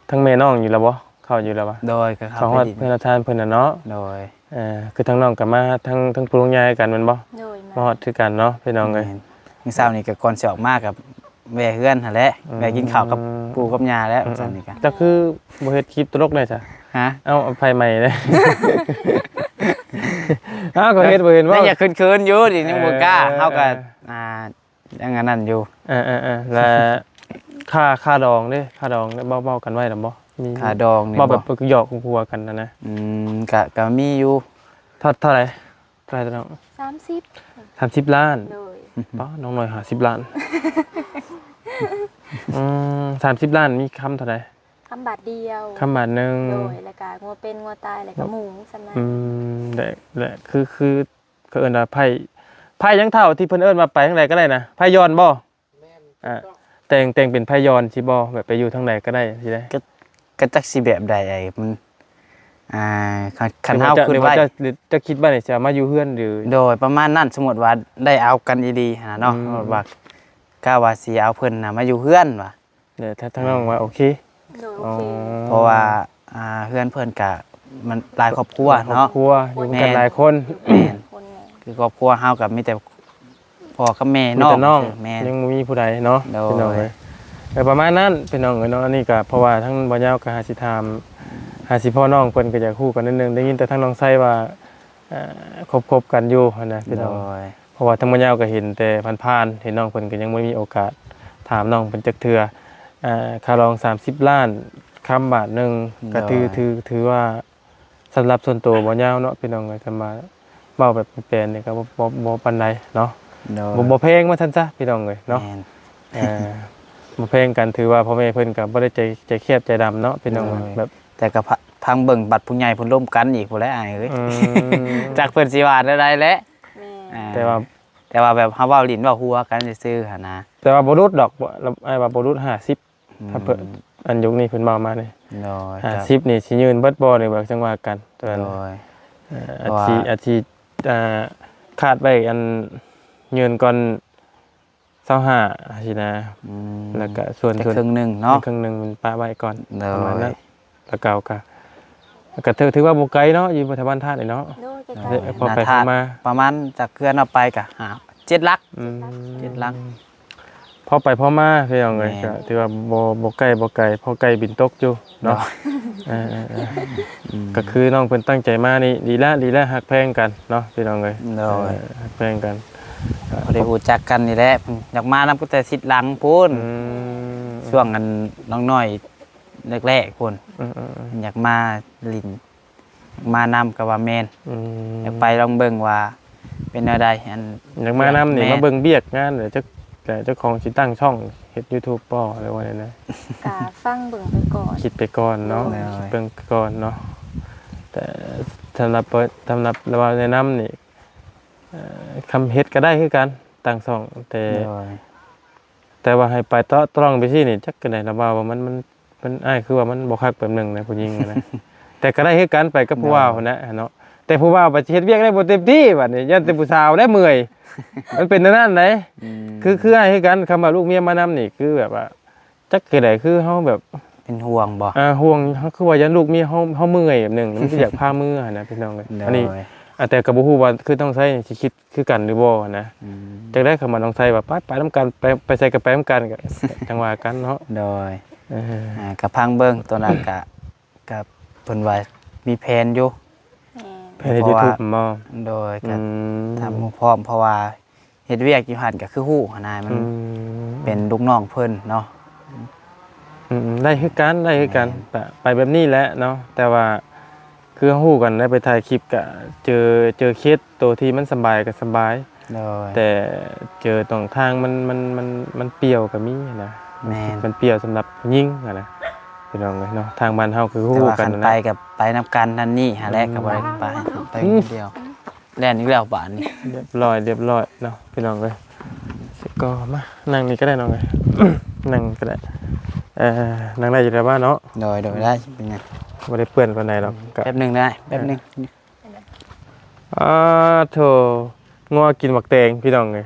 ທາງແມ່ນ້ອງຢູ່ແລ້ວບໍ່? ເຂົ້າຢູ່ແລ້ວວະ? ໂດຍ ກໍເຂົ້າ ເຂົ້າຮອດ ໄປດິນ ເຮືອນອາຈານເພິ່ນນະເນາະ. ໂດຍ ເອີ ຄືທາງນ້ອງກໍມາທາງ ທາງປູ່ທາງຍ່າຄືກັນແມ່ນບໍ່? ໂດຍ ມາ ມາຮອດຄືກັນເນາະ ພີ່ນ້ອງເອີຍ. ແມ່ນ ມື້ເຊົ້ານີ້ກໍກ່ອນຊິອອກມາກໍແວ່ເຮືອນຫັ້ນແຫຼະ ອືມ ແວ່ກິນເຂົ້າກັບປູ່ກັບຍ່າແລ້ວ ອືມ ຊັ້ນນີ້ກໍ ເຈົ້າຄືບໍ່ເຮັດຄລິບຕະຫຼົກແດ່ຊະ? ຮະ? ເອົ້າ ໄຟໃໝ່ເດ້. ເອົ້າ ກໍເຮັດບໍ່ເຫັນບໍ່? ຍັງຢາກເຂີນໆຢູ່ ນີ້ຍັງບໍ່ກ້າ ເອີ ເຮົາກໍ ເອີ ອ່າ ຍັງອັນນັ້ນຢູ່. ເອີໆໆ ແລະ ຄ່າ ຄ່າດອງເດ້ ຄ່າດອງເດ້ ເວົ້າ ເວົ້າກັນໄວ້ແລ້ວບໍ່? ມີ ຄ່າດອງນີ້ ເວົ້າແບບ ບໍ່ ຫຍອກຫົວກັນຫັ້ນນະ. ອືມ ກະ ກະມີຢູ່. ເທົ່າ ເທົ່າໃດ? ເທົ່າໃດນ້ອງ? ສາມສິບ ສາມສິບລ້ານ. ໂດຍ ປ້າ ນ້ອງນ້ອຍຫ້າສິບລ້ານ. ອືມ ສາມສິບລ້ານ ມີຄຳເທົ່າໃດ? ຄຳບາດດຽວ ຄຳບາດໜຶ່ງ. ໂດຍ ແລ້ວກະງົວເປັນ ງົວຕາຍ ແລ້ວກະໝູສ່ຳນັ້ນ. ອືມ ແລະ ແລະ ຄື ຄື ເຂົາເອີ້ນວ່າໄພ້ ໄພ້ຫຍັງເຖົ້າ ທີ່ເພິ່ນເອີ້ນວ່າໄປທາງໃດກໍໄດ້ນະ ໄພ້ຢອນບໍ່? ແມ່ນ ອ່າ ຖືກຕ້ອງ. ແຕ່ງ ແຕ່ງເປັນໄພ້ຢອນຊິບໍ່ ແບບໄປຢູ່ທາງໃດກໍໄດ້ຊິໄດ້. ກໍ ກໍຈັກຊິແບບໃດ ໄອ້ມັນ ອ່າ ຄັນ ຄັນເຮົາຄິດວ່າ ເຈົ້າ ເຈົ້າຄິດວ່ານີ້ຊິເອົາມາຢູ່ເຮືອນຫຼື? ໂດຍ ປະມານນັ້ນ ສົມມຸດວ່າໄດ້ເອົາກັນອີ່ຫຼີຫັ້ນນະເນາະ ອືມ ສົມມຸດວ່າ ກະວ່າຊິເອົາເພິ່ນນະມາຢູ່ເຮືອນວ່າ ແຕ່ທາງ ທາງນ້ອງວ່າໂອເຄ. ໂດຍ ໂອເຄ ອໍ ເພາະວ່າ ອ່າ ເຮືອນເພິ່ນກະມັນຫຼາຍຄອບຄົວເນາະ ຫຼາຍຄອບຄົວ ຢູ່ນຳກັນ ແມ່ນ ຫຼາຍຄົນ ແມ່ນ ຄົນ ຄືຄອບຄົວເຮົາກະມີແຕ່ພໍ່ກັບແມ່ ມີແຕ່ນ້ອງ ນ້ອງ ແມ່ນ ຍັງບໍ່ມີຜູ້ໃດເນາະ ໂດຍ ພີ່ນ້ອງເອີຍ. ເອີ ປະມານນັ້ນ ພີ່ນ້ອງເອີຍເນາະ. ອັນນີ້ກະເພາະວ່າທາງບ່າວຍາວກະຫາຊິຖາມ ຫາຊິພໍ່ນ້ອງເພິ່ນກະຢາກຮູ້ກັນໜ້ອຍໜຶ່ງ ໄດ້ຍິນແຕ່ທາງນ້ອງໄຊວ່າ ເອີ ຄົບ ຄົບກັນຢູ່ຫັ້ນນະ ພີ່ນ້ອງ ໂດຍ ເພາະວ່າທາງບ່າວຍາວກໍເຫັນແຕ່ຜ່ານໆ ເຫັນນ້ອງເພິ່ນກໍຍັງບໍ່ມີໂອກາດຖາມນ້ອງເພິ່ນຈັກເທື່ອ. ເອີ ຄ່າດອງສາມສິບລ້ານ ຄຳບາດໜຶ່ງ ກໍຖື ໂດຍ ຖື ຖືວ່າສຳລັບສ່ວນໂຕບ່າວຍາວເນາະ ພີ່ນ້ອງເອີຍ ຄຳວ່າເວົ້າແບບແປນໆນີ້ກໍບໍ່ ບໍ່ ບໍ່ປານໃດເນາະ ໂດຍ ບໍ່ ບໍ່ແພງວ່າຊັ້ນຊະ ພີ່ນ້ອງເອີຍເນາະ ແມ່ນ ເອີ ບໍ່ແພງກັນ ຖືວ່າພໍ່ແມ່ເພິ່ນກໍບໍ່ໄດ້ໃຈ ໃຈແຄບໃຈດຳເນາະ ພີ່ນ້ອງເອີຍ ໂດຍ ແບບ ແຕ່ກໍຟັງເບິ່ງບັດຜູ້ໃຫຍ່ເພິ່ນລົມກັນອີກພຸ້ນແຫຼະອ້າຍເອີຍ ອືມ ຈັກເພິ່ນຊິວ່າແນວໃດແຫຼະ ແມ່ນ ອ່າ ແຕ່ວ່າ ແຕ່ວ່າແບບເຮົາເວົ້າຫຼິ້ນເວົ້າຫົວກັນຊື່ໆຫັ້ນນະ ແຕ່ວ່າບໍ່ຫຼຸດດອກ ອ້າຍວ່າບໍ່ຫຼຸດຫ້າສິບ ອືມ ຖ້າເພິ່ນ ອັນຍຸກນີ້ເພິ່ນເວົ້າມານີ້ ໂດຍ ຫ້າສິບນີ້ຊິຍື່ນເບິດບໍ່ ຫຼືວ່າຈັ່ງວ່າກັນ ໂດຍ ເອີ ອາດຊິ ອາດຊິ ອ່າ ຄາດໄວ້ ອັນ ຍື່ນກ່ອນ ຊາວຫ້າຊີ້ນະ ອືມ ແລ້ວກະສ່ວນ ແຕ່ເຄິ່ງໜຶ່ງເນາະ ເຄິ່ງໜຶ່ງປະໄວ້ກ່ອນ ໂດຍ ປະມານນັ້ນ ແລ້ວເກົ່າກະ ກະຖື ຖືວ່າບໍ່ໄກເນາະ ຢູ່ແຖວບ້ານທາດນີ້ເນາະ ໂດຍ ໃກ້ໆ ພໍໄປພໍມາ ປະມານຈາກເຮືອນເຮົາໄປກະຫ້າ ເຈັດຫຼັກ ອືມ ເຈັດຫຼັກ ພໍໄປພໍມາ ພີ່ນ້ອງເອີຍ ແມ່ນ ກະຖືວ່າບໍ່ ບໍ່ໃກ້ບໍ່ໄກ ພໍໄກ່ບິນຕົກຢູ່ເນາະ ໂດຍ ເອີໆໆ ອືມ ກະຄືນ້ອງເພິ່ນຕັ້ງໃຈມານີ້ ດີແລ້ວ ດີແລ້ວ ຮັກແພງກັນເນາະ ພີ່ນ້ອງເອີຍ ໂດຍ ເອີ ຮັກແພງກັນ ພໍໄດ້ຮູ້ຈັກກັນນີ້ແຫຼະ ຢາກມານຳຕັ້ງແຕ່ທິດຫຼັງພຸ້ນ ອືມ ຊ່ວງອັນນ້ອງນ້ອຍແລກໆພຸ້ນ ອືມໆໆ ຢາກມາຫຼິ້ນ ມານຳກໍວ່າແມ່ນ ອືມ ຢາກໄປລອງເບິ່ງວ່າເປັນແນວໃດ ອັນ ຢາກມານຳນີ້ ແມ່ນ ມາເບິ່ງວຽກງານ ແລ້ວຈັກ ແຕ່ເຈົ້າຂອງຊິຕັ້ງຊ່ອງເຮັດຢູທູບບໍ່ ຫຼືວ່າແນວໃດ? ກະຟັງເບິ່ງໄປກ່ອນ ຄິດໄປກ່ອນເນາະ ໂດຍ ຄິດເບິ່ງໄປກ່ອນເນາະ ແຕ່ສຳລັບ ສຳລັບລະວ່າແນະນຳນີ້ ເອີ ຄຳເຮັດກໍໄດ້ຄືກັນ ຕັ້ງຊ່ອງ ແຕ່ ໂດຍ ແຕ່ວ່າໃຫ້ໄປເຕາະຕະລ່ອງໄປຊີ້ນີ້ ຈັກຈັ່ງໃດລະວ່າ ວ່າມັນ ມັນ ມັນ ອ້າຍຄືວ່າມັນບໍ່ຄັກແບບໜຶ່ງນະ ຜູ້ຍິງນະ ແຕ່ກໍໄດ້ຄືກັນ ໄປກັບຜູ້ ໂດຍ ບ່າວຫັ້ນແຫຼະເນາະ ແຕ່ຜູ້ບ່າວບັດຊິເຮັດວຽກໄດ້ບໍ່ເຕັມທີ່ ບັດນີ້ຢ້ານແຕ່ຜູ້ສາວໄດ້ເມື່ອຍ ມັນເປັນແນວນັ້ນໃດ໋. ອືມ ຄື ຄືອ້າຍຄືກັນ ຄຳວ່າລູກເມຍມານຳນີ້ ຄືແບບວ່າ ຈັກຈັ່ງໃດ ຄືເຮົາແບບ ເປັນຫ່ວງບໍ່? ອ່າ ຫ່ວງ ເຮົາຄືວ່າຢ້ານລູກເມຍເຮົາ ເຮົາເມື່ອຍແບບໜຶ່ງ ມັນກໍຢາກພາເມືອຫັ້ນນະ ພີ່ນ້ອງເອີຍ. ໂດຍ ອັນນີ້ ອ່າ ແຕ່ກໍບໍ່ຮູ້ວ່າຄືນ້ອງໄຊຊິຄິດຄືກັນຫຼືບໍ່ຫັ້ນນະ. ອືມ ຈັກໄດ້ຄຳວ່ານ້ອງໄຊວ່າ ໄປ ໄປນຳກັນ ໄປ ໄປໃສກໍໄປນຳກັນ ກໍຈັ່ງວ່າກັນເນາະ. ໂດຍ ເອີ ອ່າ ກໍຟັງເບິ່ງ ຕອນນັ້ນກໍ ກໍເພິ່ນວ່າມີແຜນຢູ່ ແມ່ນ ແຜນເຮັດຢູທູບບໍ? ໂດຍ ກໍ ອືມ ຖ້າໝູ່ພ້ອມ ເພາະວ່າເຮັດວຽກຢູ່ຫັ້ນກໍຄືຮູ້ຫັ້ນນະ ມັນ ອືມ ເປັນລູກນ້ອງເພິ່ນເນາະ. ອືມ ໄດ້ຄືກັນ ໄດ້ຄືກັນ ແມ່ນ ກະໄປແບບນີ້ແຫຼະເນາະ ແຕ່ວ່າຄືເຮົາຮູ້ກັນໄດ້ ໄປຖ່າຍຄລິບກະເຈີ ເຈີເຂດໂຕທີ່ມັນສະບາຍກະສະບາຍ. ໂດຍ ແຕ່ເຈີຕອງທາງມັນ ມັນ ມັນ ມັນປ່ຽວກໍມີນະ. ແມ່ນ ມັນປ່ຽວສຳລັບຜູ້ຍິງຫັ້ນນະ ພີ່ນ້ອງເອີຍເນາະ. ທາງບ້ານເຮົາຄືຮູ້ກັນ ແຕ່ວ່າຄັນໄປກໍໄປນຳກັນນັ້ນນີ້ຫັ້ນແຫຼະ ອືມ ກໍບໍ່ໄດ້ໄປ ໄປຄົນດຽວ. ແລ່ນອີກແລ້ວບາດນີ້ ຮຽບຮ້ອຍ ຮຽບຮ້ອຍເນາະ ພີ່ນ້ອງເອີຍ. ຊິກໍມານັ່ງນີ້ກໍໄດ້ນ້ອງເອີຍ ນັ່ງກໍໄດ້ ເອີ ນັ່ງໄດ້ຢູ່ແລ້ວວ່າເນາະ. ໂດຍ ໂດຍ ໄດ້ ເປັນຫຍັງ ບໍ່ໄດ້ເປື້ອນປານໃດດອກ. ແປັບໜຶ່ງໄດ້ ແປັບໜຶ່ງ. ເອີ ອາໂທ້ ງົວກິນໝາກແຕງ ພີ່ນ້ອງເອີຍ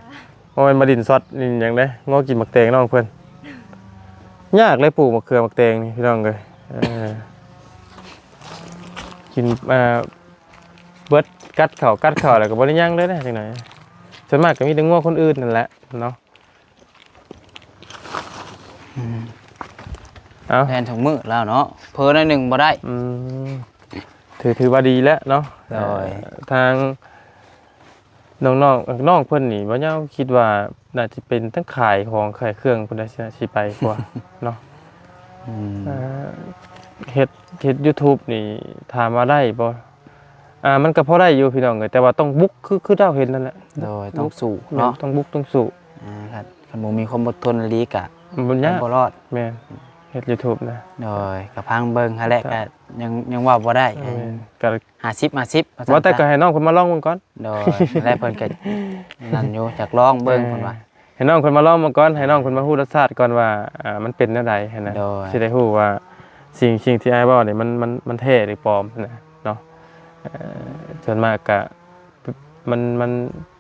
ບໍ່ແມ່ນມາຫຼິ້ນຊັອດຫຼິ້ນຫຍັງເດ້ ງົວກິນໝາກແຕງນ້ອງເພິ່ນ. ຍາກເລີຍປູກໝາກເຂືອໝາກແຕງນີ້ ພີ່ນ້ອງເອີຍ. ເອີ ກິນ ອ່າ ເບິດ ກັດເຂົ້າ ກັດເຂົ້າແລ້ວກໍບໍ່ໄດ້ຍັງເລີຍນະ ຈັກໜ້ອຍ. ສ່ວນມາກກໍມີແຕ່ງົວຄົນອື່ນນັ້ນແຫຼະເນາະ. ອືມ ເອົ້າ ແລ່ນທຸກມື້ແລ້ວເນາະ ເຜີໜ້ອຍໜຶ່ງບໍ່ໄດ້. ອືມ ຖື ຖືວ່າດີແລ້ວເນາະ. ໂດຍ ເອີ ທາງ ນ້ອງໆ ນ້ອງເພິ່ນນີ້ ບໍ່ຍາວຄິດວ່າໜ້າຈະເປັນທັງຂາຍຂອງຂາຍເຄື່ອງພຸ້ນນະ ຊິ ຊິໄປກວ່າເນາະ. ອືມ ເອີ ເຮັດ ເຮັດຢູທູບນີ້ ຖາມວ່າໄດ້ບໍ່? ອ່າ ມັນກໍພໍໄດ້ຢູ່ພີ່ນ້ອງເອີຍ ແຕ່ວ່າຕ້ອງບຸກ ຄື ຄືເຈົ້າເຫັນນັ້ນແຫຼະ. ໂດຍ ບຸກ ຕ້ອງສູ້ເນາະ ຕ້ອງບຸກ ຕ້ອງສູ້. ອ່າ ຄັນ ຄັນບໍ່ມີຄວາມອົດທົນອີ່ຫຼີກະ ມັນຍາກ ບໍ່ລອດ. ແມ່ນ ເຮັດຢູທູບນະ. ໂດຍ ກໍຟັງເບິ່ງຫັ້ນແຫຼະ ກໍ ກໍຍັງ ຍັງເວົ້າບໍ່ໄດ້. ແມ່ນ ກໍ ຫ້າສິບ ຫ້າສິບ ວ່າແຕ່ກໍໃຫ້ນ້ອງເພິ່ນມາລອງເບິ່ງກ່ອນ. ໂດຍ ແລະເພິ່ນກໍນັ້ນຢູ່ ຢາກລອງເບິ່ງ ເອີ ເພິ່ນວ່າ ໃຫ້ນ້ອງເພິ່ນມາລອງເບິ່ງກ່ອນ ໃຫ້ນ້ອງເພິ່ນມາຮູ້ລົດຊາດກ່ອນວ່າ ອ່າ ມັນເປັນແນວໃດຫັ້ນນະ. ໂດຍ ຊິໄດ້ຮູ້ວ່າສິ່ງ ສິ່ງທີ່ອ້າຍເວົ້ານີ້ ມັນ ມັນ ມັນແທ້ຫຼືປອມນະເນາະ. ເອີ ສ່ວນມາກກະ ມັນ ມັນ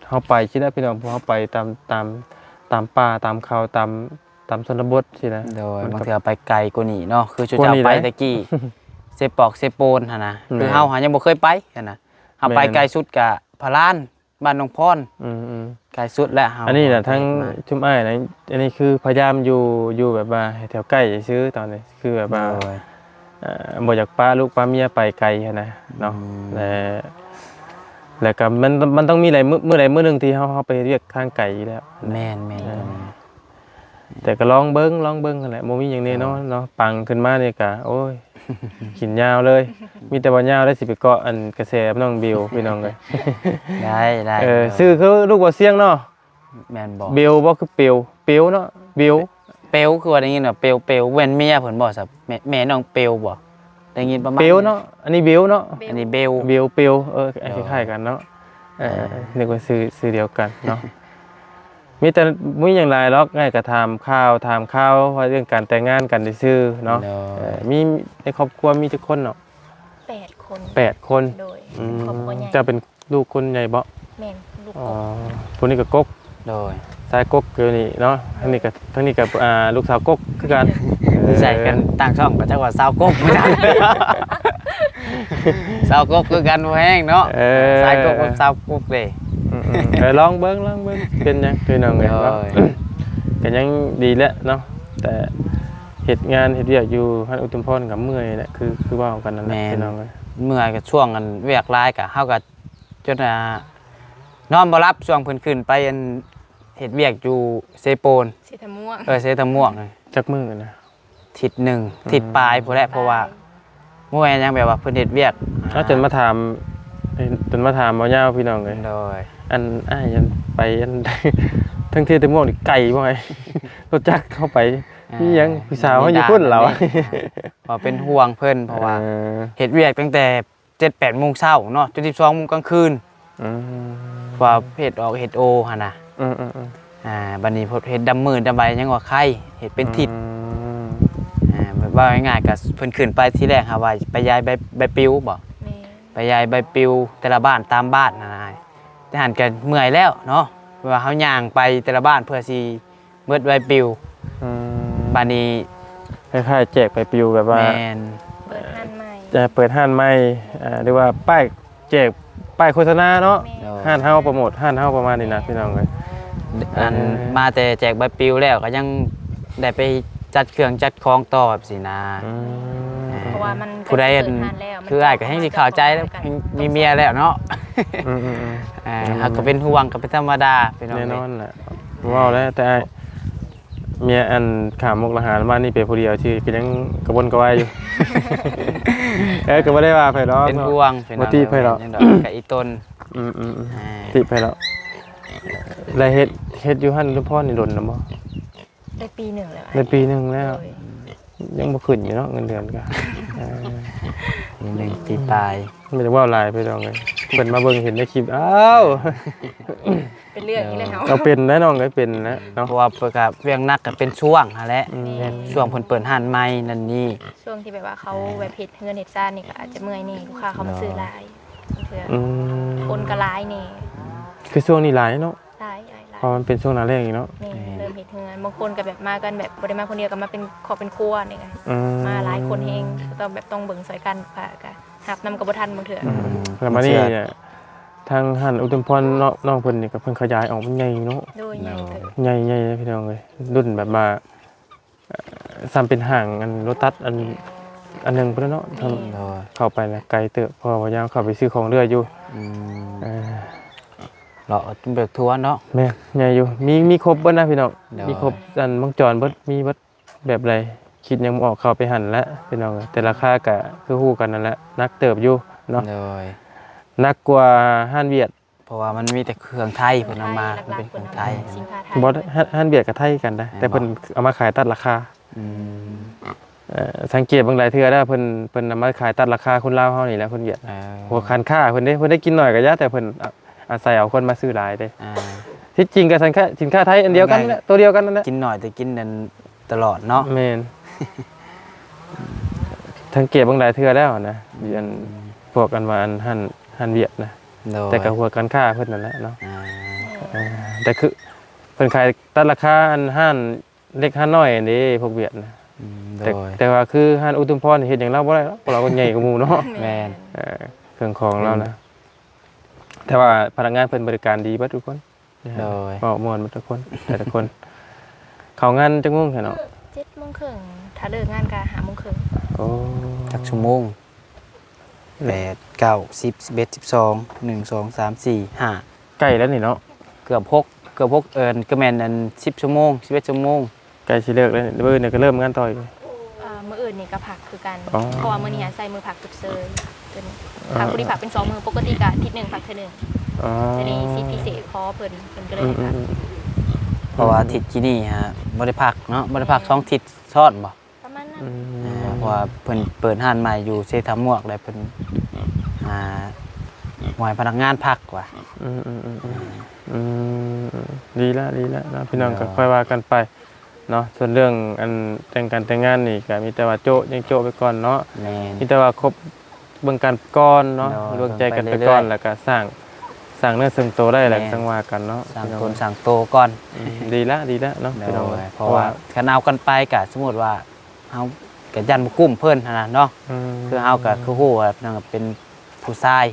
ເຮົາໄປຊີ້ແຫຼະພີ່ນ້ອງ ພວກເຮົາໄປຕາມ ຕາມ ຕາມປ່າ ຕາມເຂົາ ຕາມ ຕາມຊົນນະບົດຊີ້ນະ. ໂດຍ ມັນກໍ ບາງເທື່ອໄປໄກກວ່ານີ້ເນາະ ຄືຊຸມເຈົ້າໄປແຕ່ກີ້ ເຊປອກ ເຊໂປນຫັ້ນນະ. ແມ່ນ ຄືເຮົາຫາຍັງບໍ່ເຄີຍໄປຫັ້ນນະ. ເຮົາໄປ ແມ່ນ ໄກສຸດກະພະລານ ບ້ານໜອງພອນ. ອືມໆ ໄກສຸດແລ້ວເຮົາ. ອັນນີ້ນະ ທັງຊຸມອ້າຍນະ ອັນນີ້ຄືພະຍາຍາມຢູ່ ຢູ່ແບບວ່າໃຫ້ແຖວໃກ້ຊື່ໆ ຕອນນີ້ ຄືແບບວ່າ ໂດຍ ເອີ ບໍ່ຢາກປະລູກປະເມຍໄປໄກຫັ້ນນະເນາະ. ອືມ ແລະ ແລະກໍມັນ ມັນຕ້ອງມີຫຼາຍມື້ ມື້ໃດມື້ໜຶ່ງທີ່ເຮົາ ເຮົາໄປເຮັດວຽກທາງໄກຢູ່ແລ້ວ. ແມ່ນໆ ເອີ ໂຕນີ້ ແຕ່ກໍລອງເບິ່ງ ລອງເບິ່ງຫັ້ນແຫຼະ ບໍ່ມີຫຍັງແນ່ນອນເນາະ. ໂດຍ ປັງຂຶ້ນມານີ້ກະ ໂອ້ຍ ກິນຍາວເລີຍ. ມີແຕ່ວ່າຍາວໄດ້ ຊິໄປເກາະອັນກະແສນ້ອງເບວ ພີ່ນ້ອງເອີຍ. ໄດ້ ໄດ້ ເອີ ໂດຍ ຊື່ຄືລູກບໍ່ສຽງເນາະ. ແມ່ນບໍ່? ເບວບໍ່ ຄືເປວ ເປວເນາະ ເບວ ເປວ ຄືວ່າໄດ້ຍິນວ່າເປວ ເປວ ແມ່ນເມຍເພິ່ນບໍ່ຊະ? ແມ່ ແມ່ນ້ອງເປວບໍ່? ໄດ້ຍິນປະມານ ເປວເນາະ ອັນນີ້ເບວເນາະ. ເອີ ອັນນີ້ເບວ ເບວ ເປວ ເອີ ໂດຍ ຄ້າຍໆກັນເນາະ. ເອີ ເອີ ນຶກວ່າຊື່ ຊື່ດຽວກັນເນາະ. ມີແຕ່ ບໍ່ມີຫຍັງຫຼາຍດອກ ອ້າຍກໍຖາມຂ່າວ ຖາມຂ່າວວ່າເລື່ອງການແຕ່ງງານກັນຊື່ໆເນາະ. ໂດຍ ເອີ ມີໃນຄອບຄົວມີຈັກຄົນເນາະ? ແປດຄົນ. ແປດຄົນ. ໂດຍ ອືມ ຄອບຄົວໃຫຍ່. ເຈົ້າເປັນລູກຄົນໃຫຍ່ບໍ່? ແມ່ນ ລູກ ອໍ ກົກ. ຜູ້ນີ້ກໍກົກ. ໂດຍ ຊາຍກົກຢູ່ນີ້ເນາະ. ທາງນີ້ກໍ ທາງນີ້ກໍ ອ່າ ລູກສາວກົກຄືກັນ. ເອີ ໃສ່ກັນ ເອີ ຕ່າງຊ່ອງກໍຈັກວ່າຊາວກົກຄືກັນ ຊາວກົກຄືກັນ ບໍ່ແຮງເນາະ. ເອີ ຊາຍກົກກັບຊາວກົກເດ້. ອືມໆ ເອີ ລອງເບິ່ງ ລອງເບິ່ງ ເປັນຫຍັງ ພີ່ນ້ອງເອີຍເນາະ. ໂດຍ ກໍຍັງດີແຫຼະເນາະ ແຕ່ເຮັດງານເຮັດວຽກຢູ່ຮ້ານອຸດມພອນກໍເມື່ອຍແຫຼະ ຄື ຄືເວົ້າກັນນັ້ນແຫຼະ. ແມ່ນ ພີ່ນ້ອງເອີຍ ເມື່ອຍ ກໍຊ່ວງອັນວຽກຫຼາຍ ກໍເຮົາກໍຈົນ ອ່າ ນອນບໍ່ຫຼັບ ຊ່ວງເພິ່ນຂຶ້ນໄປອັນເຮັດວຽກຢູ່ເຊໂປນ ເຊຕະມ່ວງ. ເອີ ເຊຕະມ່ວງ. ຈັກມື້ນະ? ທິດໜຶ່ງ ອືມ ທິດປາຍພຸ້ນແຫຼະ ເພາະວ່າ ປາຍ ບໍ່ແມ່ນຫຍັງ ແບບວ່າເພິ່ນເຮັດວຽກ ເອົາ ອ່າ ຈົນມາຖາມ ຈົນມາຖາມບໍ່ຍາວ ພີ່ນ້ອງເອີຍ. ໂດຍ ອັນອ້າຍ ອັນໄປ ອັນ ທັງເຊຕະມ່ວງນີ້ໄກບໍ່? ລົດຈັກເຮົາໄປ ອ່າ ມີຫຍັງ ຜູ້ສາວເຮົາຢູ່ພຸ້ນ ມີດ່ານ ລາວ ວ່າເປັນຫ່ວງເພິ່ນ ເພາະວ່າ ເອີ ເຮັດວຽກຕັ້ງແຕ່ ເຈັດແປດໂມງເຊົ້າເນາະ ຈົນສິບສອງໂມງກາງຄືນ. ອືມ ວ່າເຮັດອອກເຮັດໂອຫັ້ນນະ. ອືມໆໆ ອ່າ ບັດນີ້ເຮັດດຳມືດດຳໄວຍັງວ່າໄຄ ເຮັດເປັນທິດ. ອືມ ອ່າ ເວົ້າງ່າຍໆ ກໍເພິ່ນຂຶ້ນໄປທີແລກຫາວ່າໄປຢາຍໃບ ໃບປິວບໍ? ແມ່ນ ໄປ ຢາຍໃບປິວແຕ່ລະບ້ານຕາມບ້ານຫັ້ນນະ. ແຕ່ຫັ້ນກະເມື່ອຍແລ້ວເນາະ ເພາະວ່າເຮົາຍ່າງໄປແຕ່ລະບ້ານເພື່ອຊິເບິດໃບປິວ. ອືມ ບາດນີ້ ຄ້າຍໆແຈກໃບປິວແບບວ່າ ແມ່ນ ເປີດຮ້ານໃໝ່ ເອີ ເປີດຮ້ານໃໝ່ ເອີ ຫຼືວ່າປ້າຍ ແຈກປ້າຍໂຄສະນາເນາະ ແມ່ນ ໂດຍ ຮ້ານເຮົາ ໂປຣໂມດຮ້ານເຮົາປະມານນີ້ນະ ແມ່ນ ພີ່ນ້ອອງເອີຍ. ອັນ ເອີ ມາແຕ່ແຈກໃບປິວແລ້ວກໍຍັງໄດ້ໄປຈັດເຄື່ອງຈັດຂອງຕໍ່ແບບຊີ້ນະ. ອືມ ເພາະວ່າມັນ ຜູ້ໃດອັນ ເປີດຮ້ານແລ້ວ ຄືອ້າຍກໍແຮ່ງຊິເຂົ້າໃຈແລ້ວ ແມ່ນ ແຮ່ງມີເມຍແລ້ວເນາະ. ອືມໆໆ ເອີ ເຮົາກໍເປັນຫ່ວງ ກໍເປັນທຳມະດາ ພີ່ນ້ອງເອີຍ ແນ່ນອນແຫຼະ. ເວົ້າແລ້ວແຕ່ອ້າຍ ເມຍອັນຂ້າມມຸກດາຫານມານີ້ໄປຜູ້ດຽວ ຊິກໍຍັງກະວົນກະວາຍຢູ່. ເອີ ກໍບໍ່ໄດ້ວ່າໃຜດອກ ເປັນຫ່ວງ ເນາະ ພີ່ນ້ອງ ບໍ່ຕິໃຜດອກ ແມ່ນຫຍັງດອກ ກະອີ່ຕົນ. ອືມໆໆ ອ່າ ຕິໃຜດອກ. ແລ້ວເຮັດ ເຮັດຢູ່ຫັ້ນ ອຸດົມພອນນີ້ດົນແລ້ວບໍ່? ໄດ້ປີໜຶ່ງແລ້ວ ໄດ້ປີໜຶ່ງແລ້ວ ໂດຍ ຍັງບໍ່ຂຶ້ນຢູ່ເນາະ ເງິນເດືອນກໍ ເອີ ປີໜຶ່ງປີປາຍ. ບໍ່ໄດ້ເວົ້າຫຼາຍ ພີ່ນ້ອງເອີຍ ເພິ່ນມາເບິ່ງເຫັນໃນຄລິບ ອ້າວ ເປັນເລື່ອງອີກແລ້ວ. ເອີ ເຮົາ ກໍເປັນແຫຼະນ້ອງເອີຍ ເປັນແຫຼະເນາະ ເພາະວ່າເພິ່ນກໍວຽກໜັກກໍເປັນຊ່ວງຫັ້ນແຫຼະ. ອືມ ແມ່ນ ຊ່ວງເພິ່ນເປີດຮ້ານໃໝ່ນັ້ນນີ້ ຊ່ວງທີ່ແບບວ່າເຂົາ ອ່າ ແບບເຮັດເຮືອນເຮັດຊານນີ້ກໍອາດຈະເມື່ອຍແດ່ ລູກຄ້າເຂົາມາຊື້ຫຼາຍ ບາງເທື່ອ ອືມ ຄົນກໍຫຼາຍແດ່. ຄືຊ່ວງນີ້ຫຼາຍເນາະ ຫຼາຍໆໆ ເພາະມັນເປັນຊ່ວງໜ້າແລ້ງອີກເນາະ. ແມ່ນ ແມ່ນ ເລີ່ມເຮັດເຮືອນ ບາງຄົນກໍແບບມາກັນແບບບໍ່ໄດ້ມາຄົນດຽວ ກໍມາເປັນຄອບເປັນຄົວນີ້ ອືມ ມາຫຼາຍຄົນແຮງ ກໍຕ້ອງແບບຕ້ອງເບິ່ງຊ່ອຍກັນ ກໍ ກໍຮັບນຳກໍບໍ່ທັນບາງເທື່ອ. ອືມ ແລ້ວມານີ້ ທາງຮ້ານອຸດມພອນເນາະ ນ້ອງເພິ່ນນີ້ກໍເພິ່ນຂະຫຍາຍອອກ ມັນໃຫຍ່ເນາະ. ໂດຍ ໃຫຍ່ ໂດຍ ໃຫຍ່ໆ ພີ່ນ້ອງເອີຍ ລຸ້ນແບບວ່າ ເອີ ສ່ຳເປັນຫ້າງອັນໂລຕັສອັນ ອັນໜຶ່ງພຸ້ນແຫຼະເນາະ. ແມ່ນ ໂດຍ ເຂົ້າໄປແລ້ວໄກເຕີບ ເພາະວ່າຍາມເຂົ້າໄປຊື້ຂອງເລື້ອຍຢູ່. ອືມ ເອີ ເລາະຈົນໄປທົ່ວເນາະ. ແມ່ນ ໃຫຍ່ຢູ່ ມີ ມີຄົບເບິດນະ ພີ່ນ້ອງ. ໂດຍ ມີຄົບ ອັນ ວົງຈອນເບິດ ມີເບິດ ແບບໃດຄິດຫຍັງບໍ່ອອກ ເຂົ້າໄປຫັ້ນແຫຼະ ພີ່ນ້ອງເອີຍ. ແຕ່ລາຄາກະຄືຮູ້ກັນນັ້ນແຫຼະ ໜັກເຕີບຢູ່ເນາະ. ໂດຍ ໜັກກວ່າຮ້ານຫວຽດ ເພາະວ່າມັນມີແຕ່ເຄື່ອງໄທ ເພິ່ນເອົາມາ ເປັນເຄື່ອງໄທ. ບໍ່ ຮ້ານ ຮ້ານຫວຽດກໍໄທກັນນະ ແມ່ນບໍ່? ແຕ່ເພິ່ນເອົາມາຂາຍຕັດລາຄາ. ອືມ ເອີ ສັງເກດເບິ່ງຫຼາຍເທື່ອແລ້ວ ເພິ່ນ ເພິ່ນເອົາມາຂາຍຕັດລາຄາຄົນລາວເຮົານີ້ແຫຼະ ຄົນຫວຽດ. ເອີ ຫົວການຄ້າເພິ່ນເດ້ ເພິ່ນໄດ້ກິນໜ້ອຍກໍຢ່າ ແຕ່ເພິ່ນ ອາໄສເອົາຄົນມາຊື້ຫຼາຍເດ້. ອ່າ ທີ່ຈິງກໍສິນຄ້າ ສິນຄ້າໄທອັນດຽວກັນແຫຼະ ໂຕດຽວກັນນັ້ນແຫຼະ ກິນໜ້ອຍແຕ່ກິນນັ້ນຕະຫຼອດເນາະ. ແມ່ນ ສັງເກດເບິ່ງຫຼາຍເທື່ອແລ້ວນະ ອັນ ອືມ ພວກອັນວ່າອັນຮ້ານ ຮ້ານຫວຽດນະ. ໂດຍ ແຕ່ກໍຫົວການຄ້າເພິ່ນນັ້ນແຫຼະເນາະ. ອ່າ ເອີ ແຕ່ຄືເພິ່ນຂາຍຕັດລາຄາອັນຮ້ານເລັກຮ້ານນ້ອຍເດ້ ພວກຫວຽດນະ. ອືມ ແຕ່ ໂດຍ ແຕ່ວ່າຄືຮ້ານອຸດມພອນເຮັດຫຍັງລາວບໍ່ໄດ້ດອກ ເພາະລາວກໍໃຫຍ່ກວ່າໝູ່ເນາະ. ແມ່ນ ເອີ ເຄື່ອງຂອງລາວນະ ແມ່ນ ແຕ່ວ່າພະນັກງານເພິ່ນບໍລິການດີເບິດທຸກຄົນ. ໂດຍ ເວົ້າມ່ວນເບິດທຸກຄົນ ແຕ່ລະຄົນ. ເຂົ້າງານຈັກໂມງຊັ້ນເນາະ? ເຈັດໂມງເຄິ່ງ ຖ້າເລີກງານກໍຫ້າໂມງເຄິ່ງ. ໂອ້ ຈັກຊົ່ວໂມງ? ແປດ ເກົ້າ ສິບ ສິບເອັດ ສິບສອງ ໜຶ່ງ ສອງ ສາມ ສີ່ ຫ້າ ໃກ້ແລ້ວນີ້ເນາະ ເກືອບຫົກ ເກືອບຫົກ ເອີ ກໍແມ່ນອັນສິບຊົ່ວໂມງ ສິບເອັດຊົ່ວໂມງ. ໃກ້ຊິເລີກແລ້ວນີ້ ມື້ອື່ນກໍເລີ່ມງານຕໍ່ອີກ. ເອີ ມື້ອື່ນນີ້ກໍພັກຄືກັນ ອໍ ເພາະວ່າມື້ນີ້ໃຊ້ມື້ພັກຊົດເຊີຍ ຕົວນີ້ ອໍ ພັກ ພໍດີພັກເປັນສອງມື້ ປົກກະຕິກໍທິດໜຶ່ງພັກເທື່ອໜຶ່ງ. ອໍ ແຕ່ນີ້ຊິພິເສດພໍເພິ່ນ ເພິ່ນກໍເລີຍໃຫ້ພັກ. ອືມໆໆ ເພາະວ່າອາທິດກີ້ນີ້ຫາບໍ່ໄດ້ພັກເນາະ ບໍ່ໄດ້ພັກ ແມ່ນ ສອງທິດຊ້ອນບໍ່? ປະມານນັ້ນ. ອືມ ອ່າ ເພາະວ່າເພິ່ນເປີດຮ້ານໃໝ່ຢູ່ເຊທາມວກ ແລ້ວເພິ່ນ ອ່າ ບໍ່ໃຫ້ພະນັກງານພັກວ່າ. ອືມໆໆໆ ອືມ ດີລະ ດີລະເນາະ ພີ່ນ້ອງ ໂດຍ ກໍຄ່ອຍວ່າກັນໄປເນາະ. ສ່ວນເລື່ອງອັນແຕ່ງການແຕ່ງງານນີ້ ກໍມີແຕ່ວ່າໂຈະ ຍັງໂຈະໄປກ່ອນເນາະ. ແມ່ນ ມີແຕ່ວ່າຄົບເບິ່ງກັນໄປກ່ອນເນາະ ໂດຍ ເບິ່ງໃຈກັນໄປກ່ອນ ເບິ່ງໄປເລື້ອຍໆ ແລ້ວກໍສ້າງ ສ້າງເນື້ອສ້າງໂຕໄດ້ແລ້ວ ແມ່ນ ຈັ່ງວ່າກັນເນາະ ສ້າງ ພີ່ນ້ອງ ຕົນສ້າງໂຕກ່ອນ. ອືມ ດີລະ ດີລະເນາະ ໂດຍ ພີ່ນ້ອງ ເພາະວ່າ ເພາະວ່າຄັນເອົາກັນໄປກໍສົມມຸດວ່າ ເຮົາກໍຢ້ານບໍ່ກຸ້ມເພິ່ນຫັ້ນນະເນາະ. ອືມ ຄືເຮົາກໍຄືຮູ້ວ່ານາງເປັນຜູ້ຊາຍ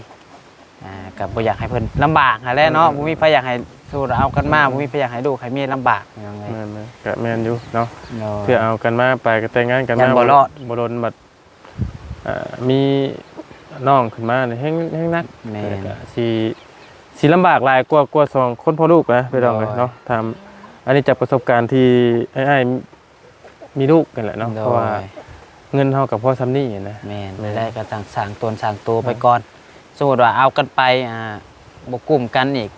ອ່າ ກໍບໍ່ຢາກໃຫ້ເພິ່ນລຳບາກຫັ້ນແຫຼະເນາະ. ອືມໆໆ ບໍ່ມີໃຜຢາກໃຫ້ ສົມມຸດວ່າເອົາກັນມາ ອືມໆໆ ບໍ່ມີໃຜຢາກໃຫ້ລູກໃຫ້ເມຍລຳບາກ ພີ່ນ້ອງເອີຍ. ແມ່ນໆ ກໍແມ່ນຢູ່ເນາະ ໂດຍ ເພື່ອເອົາກັນມາໄປກໍແຕ່ງງານກັນມາ ຢ້ານບໍ່ລອດ ບໍ່ດົນບັດ ອ່າ ມີນ້ອງຂຶ້ນມານີ້ແຮງ ແຮງໜັກ. ແມ່ນ ແລ້ວກໍຊິ ຊິລຳບາກຫຼາຍກວ່າ ກວ່າສອງຄົນພໍ່ລູກນະ ພີ່ນ້ອງເອີຍ ໂດຍ ເນາະ. ຖາມ ອັນນີ້ຈາກປະສົບການທີ່ອ້າຍໆ ມີລູກຫັ້ນແຫຼະເນາະ ໂດຍ ເພາະວ່າເງິນເຮົາກໍພໍສ່ຳນີ້ນະ. ແມ່ນ ແມ່ນ ລາຍໄດ້ກໍຕ້ອງສ້າງຕົນສ້າງໂຕໄປກ່ອນ. ສົມມຸດວ່າເອົາກັນໄປ ອ່າ ບໍ່ກຸ້ມກັນອີກ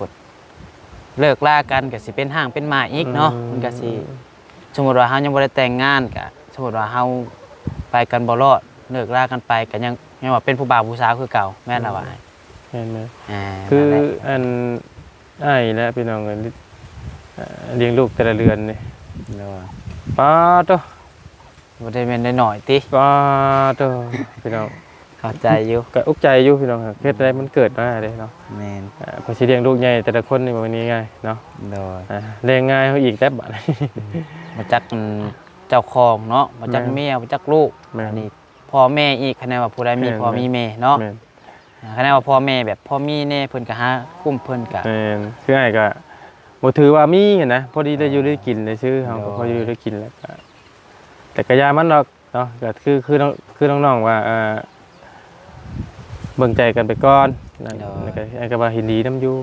ເລີກລາກັນກໍຊິເປັນຮ້າງເປັນໝ້າອີກເນາະ. ອືມ ມັນກໍຊິ ສົມມຸດວ່າເຮົາຍັງບໍ່ໄດ້ແຕ່ງງານ ກໍສົມມຸດວ່າເຮົາໄປກັນບໍ່ລອດ ເລີກລາກັນໄປ ກໍຍັງ ຍັງວ່າເປັນຜູ້ບ່າວຜູ້ສາວຄືເກົ່າ ແມ່ນລະວ່າ. ອືມ ແມ່ນໆ ອ່າ ຄື ນັ້ນແຫຼະ ອັນ ອ້າຍແຫຼະ ພີ່ນ້ອງເອີຍ ອ່າ ລ້ຽງລູກແຕ່ລະເດືອນນີ້ ໂດຍ ປາໂຕ ບໍ່ໄດ້ແມ່ນນ້ອຍໆຕິ ປາໂຕ ພີ່ນ້ອງ. ເຂົ້າໃຈຢູ່ ກໍອຸກໃຈຢູ່ພີ່ນ້ອງ ເຮັດໃດມັນເກີດມາເດ້ເນາະ. ແມ່ນ ອ່າ ເພິ່ນຊິລ້ຽງລູກໃຫຍ່ແຕ່ລະຄົນນີ້ບໍ່ແມ່ນງ່າຍເນາະ. ໂດຍ ອ່າ ແຮງງານເຮົາອີກແລ້ວບາດນີ້ ບໍ່ຈັກ ອືມ ເຈົ້າຂອງເນາະ ບໍ່ຈັກ ແມ່ນ ເມຍ ບໍ່ຈັກລູກ ແມ່ນ ອັນນີ້ພໍ່ແມ່ອີກ ຄັນແນວ່າຜູ້ໃດມີ ແມ່ນ ພໍ່ ແມ່ນ ມີແມ່ເນາະ. ແມ່ນ ອ່າ ຄັນແນວ່າພໍ່ແມ່ແບບພໍມີແດ່ ເພິ່ນກໍຫາກຸ້ມເພິ່ນກໍ ແມ່ນ ຄືອ້າຍກໍບໍ່ຖືວ່າມີຫັ້ນນະ ພໍດີໄດ້ຢູ່ໄດ້ກິນໄດ້ຊື້ ເຮົາກໍ ໂດຍ ພໍຢູ່ໄດ້ກິນ ແລ້ວກໍ ແຕ່ກໍຢ່າມັນດອກ ເນາະ ກໍຄື ຄືນ້ອງ ຄືນ້ອງໆວ່າ ເອີ ເບິ່ງໃຈກັນໄປກ່ອນ ນັ້ນ ໂດຍ ແລ້ວກໍ ແລ້ວກໍວ່າເຫັນດີນຳຢູ່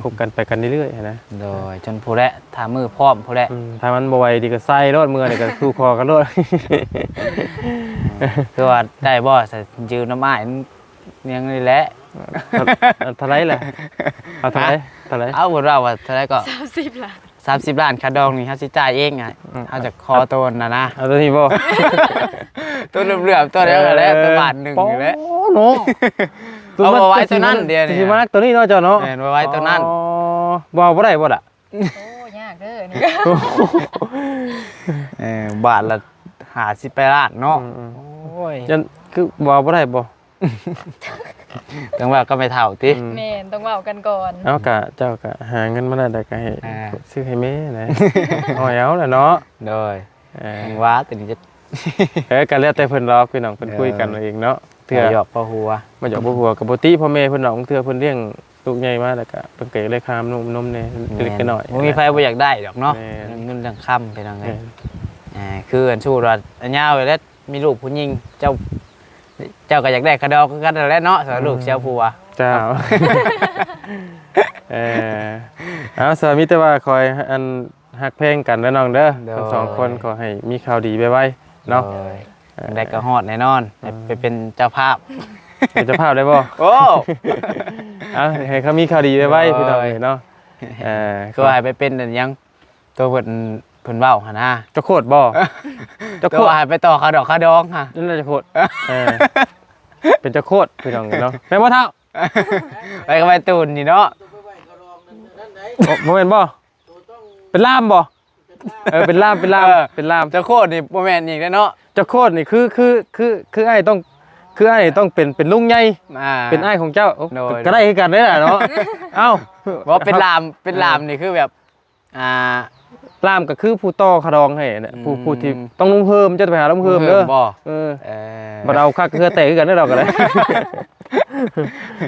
ຄົບກັນໄປກັນເລື້ອຍໆ ຫັ້ນນະ. ໂດຍ ຈົນພຸ້ນແຫຼະ ຖ້າມື້ພ້ອມພຸ້ນແຫຼະ ອືມ ຖ້າມັນບໍ່ໄຫວດີກໍໃສ່ໂລດ ເມື່ອນີ້ກໍສູ່ຂໍກັນໂລດ. ຄືວ່າໄດ້ບໍ່ ໃສ່ຢືມນຳອ້າຍ ຍັງນີ້ແຫຼະ ເທົ່າ ເທົ່າໃດລະ? ເອົາເທົ່າໃດ? ເທົ່າໃດ? ເອົາ ເພິ່ນວ່າວ່າເທົ່າໃດກໍ ສາມສິບລ້ານ ສາມສິບລ້ານຄ່າດອງນີ້ ເຮົາຊິຈ່າຍເອງ ອືມ ເຮົາຈະຂໍໂຕນັ້ນນະ ເອົາໂຕນີ້ບໍ່? ໂຕເຫຼືອມໆ ໂຕດຽວນັ້ນແຫຼະ ເອີ ໂຕບາດໜຶ່ງນີ້ແຫຼະ ໂອ້ເນາະ ເອົາບໍ່ໄຫວໂຕນັ້ນດຽວນີ້ ຊິມານັກໂຕນີ້ເນາະເຈົ້າເນາະ. ແມ່ນ ບໍ່ໄຫວໂຕນັ້ນ ອໍ ບໍ່ ບໍ່ໄດ້ບໍ່ລະ? ໂອ້ ຍາກເດີນີ້ ເອີ ບາດລະຫ້າສິບປາຍລ້ານເນາະ. ອືມໆ ໂອ້ຍ ຍັງຄືເວົ້າບໍ່ໄດ້ບໍ່? ຕ້ອງເວົ້າກັບແມ່ເຖົ້າຕິ? ອືມ ແມ່ນ ຕ້ອງເວົ້າກັນກ່ອນ. ເອົາ ກະເຈົ້າກະຫາເງິນມາໄດ້ ແລ້ວກະໃຫ້ ອ່າ ຊື້ໃຫ້ແມ່ນະ ເອົາແລ້ວເນາະ. ໂດຍ ເອີ ຫຍັງວ່າຕົວນີ້ຈະ ເອີ ກະແລ້ວແຕ່ເພິ່ນດອກ ພີ່ນ້ອງ ເພິ່ນ ໂດຍ ຄຸຍກັນເອົາເອງເນາະ. ເທື່ອ ບໍ່ຢອກພໍຫົວ ບໍ່ຢອກພໍຫົວ ກະບໍ່ຕິພໍ່ແມ່ເພິ່ນດອກ. ບາງເທື່ອເພິ່ນລ້ຽງລູກໃຫຍ່ມາ ແລ້ວກະເພິ່ນກະຢາກໄດ້ຄ່ານມນົມແນ່ ແມ່ນ ເລັກໆ ນ້ອຍໆ ບໍ່ມີໃຜບໍ່ຢາກໄດ້ດອກເນາະ. ແມ່ນ ເງິນເລື່ອງຄຳ ພີ່ນ້ອງເອີຍ. ແມ່ນ ອ່າ ຄືອັນ ສົມມຸດວ່າຍາວແລ້ວ ມີລູກຜູ້ຍິງ ເຈົ້າ ເຈົ້າກໍຢາກໄດ້ຂະດອງຄືກັນຫັ້ນແຫຼະເນາະ ສຳລັບ ອືມ ລູກເຊຍຜົວ. ເຈົ້າ ເອີ ເອົາ ສະ ມີແຕ່ວ່າຂໍໃຫ້ອັນ ຮັກແພງກັນເດີນ້ອງເດີ ໂດຍ ທັງສອງຄົນ ຂໍໃຫ້ມີຂ່າວດີໄວໆເນາະ. ໂດຍ ເອີ ຈັ່ງໃດກໍຮອດແນ່ນອນ ອືມ ໄດ້ໄປເປັນເຈົ້າພາບ ເປັນເຈົ້າພາບໄດ້ບໍ່? ໂອ້ ເອົາ ໃຫ້ເຂົາມີຂ່າວດີໄວໆ ໂດຍ ພີ່ນ້ອງເອີຍເນາະ. ເອີ ກໍໃຫ້ໄປເປັນອັນຫຍັງ ຕົວເພິ່ນ ເພິ່ນເວົ້າຫັ້ນນະ ເຈົ້າໂຄດບໍ່? ເຈົ້າໂຄດ ກໍໃຫ້ໄປຕໍ່ຄ່າດອກຄ່າດອງຫັ້ນ ນັ້ນແຫຼະເຈົ້າໂຄດ. ເອີ ເປັນເຈົ້າໂຄດພີ່ນ້ອງເນາະ ແມ່ນບໍ່ເຖົ້າ? ໄປກັບໄອ້ຕູນນີ້ເນາະ ບໍ່ ບໍ່ແມ່ນບໍ່? ເປັນລ່າມບໍ່? ເອີ ເປັນລ່າມ ເປັນລ່າມ ເອີ ເປັນລ່າມ. ເຈົ້າໂຄດນີ້ບໍ່ແມ່ນອີກແລ້ວເນາະ ເຈົ້າໂຄດນີ້ຄື ຄື ຄື ຄືອ້າຍຕ້ອງ ຄືອ້າຍຕ້ອງເປັນ ເປັນລຸງໃຫຍ່ ອ່າ ເປັນອ້າຍຂອງເຈົ້າ. ໂອ້ ໂດຍ ກໍໄດ້ຄືກັນເດ້ລະເນາະ. ເອົ້າ ບໍ່ ເປັນລ່າມ ເປັນລ່າມນີ້ຄືແບບ ອ່າ ລ່າມກໍຄືຜູ້ຕໍ່ຄ່າດອງໃຫ້ນະ ອືມ ຜູ້ ຜູ້ທີ່ຕ້ອງລຸງເຮີມ ເຈົ້າໄປຫາລຸງເຮີມເດີ. ເອີ ເອີ ບັດເອົາຄັກເຮືອແຕກຄືກັນເດີ ເຮົາກໍໄດ້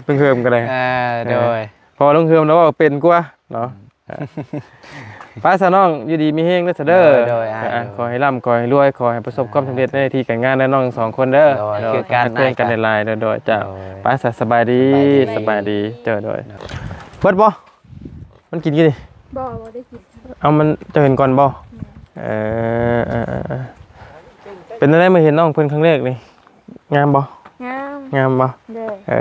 ລຸງເຮີມກໍໄດ້. ເອີ ເອີ ໂດຍ ເພາະວ່າລຸງເຮີມລາວເວົ້າເປັນກວ່າເນາະ. ອືມ ໄປຊະນ້ອງ ຢູ່ດີມີແຮງເດີຊະເດີ. ໂດຍ ໂດຍ ອ່າ ອ່າ ໂດຍ ຂໍໃຫ້ລ່ຳ ຂໍໃຫ້ລວຍ ຂໍໃຫ້ປະສົບຄວາມສຳເລັດໃນໜ້າທີ່ການງານນະນ້ອງສອງຄົນເດີ. ໂດຍ ໂດຍ ຄືກັນ ຮັກແພງກັນຫຼາຍໆ. ໂດຍ ໂດຍ ເຈົ້າ ໂດຍ ໄປຊະ ສະບາຍດີ ສະບາຍດີ ສະບາຍດີ ເຈົ້າ. ໂດຍ ເບິດບໍ່? ມັນກິນຢູ່ນີ້? ບໍ່ ບໍ່ໄດ້ກິນ. ເອົາ ມັນ ເຈົ້າເຫັນກ່ອນບໍ່? ແມ່ນ ເອີ ເອີ ເອີ ເປັນແນວໃດ ມາເຫັນນ້ອງເພິ່ນຄັ້ງແລກນີ້ ງາມບໍ່? ງາມ ງາມບໍ່? ໂດຍ ເອີ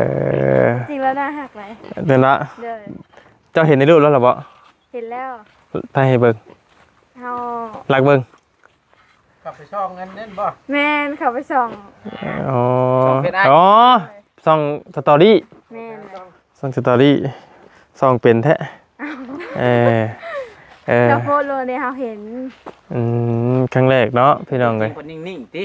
ຈິງແລ້ວໜ້າຮັກຫຼາຍ. ເຫັນລະ ໂດຍ ເຈົ້າເຫັນໃນຮູບແລ້ວລະບໍ່? ເຫັນແລ້ວ. ຖ່າຍໃຫ້ເບິ່ງ ເຮົາ ລັກເບິ່ງ. ເຂົ້າໄປສ່ອງອັນນັ້ນບໍ່? ແມ່ນ ເຂົ້າໄປສ່ອງ. ອໍ ສ່ອງເຟສອ້າຍ. ອໍ ສ່ອງສະຕໍຣີ. ແມ່ນ ສ່ອງສະຕໍຣີ ສ່ອງເປັນແທ້. ເອີ ເອີ ລາວໂພສໂລດເດ້ ເຮົາເຫັນ. ອືມ ຄັ້ງແລກເນາະ ພີ່ນ້ອງເອີຍ. ເພິ່ນນິ່ງໆຕິ?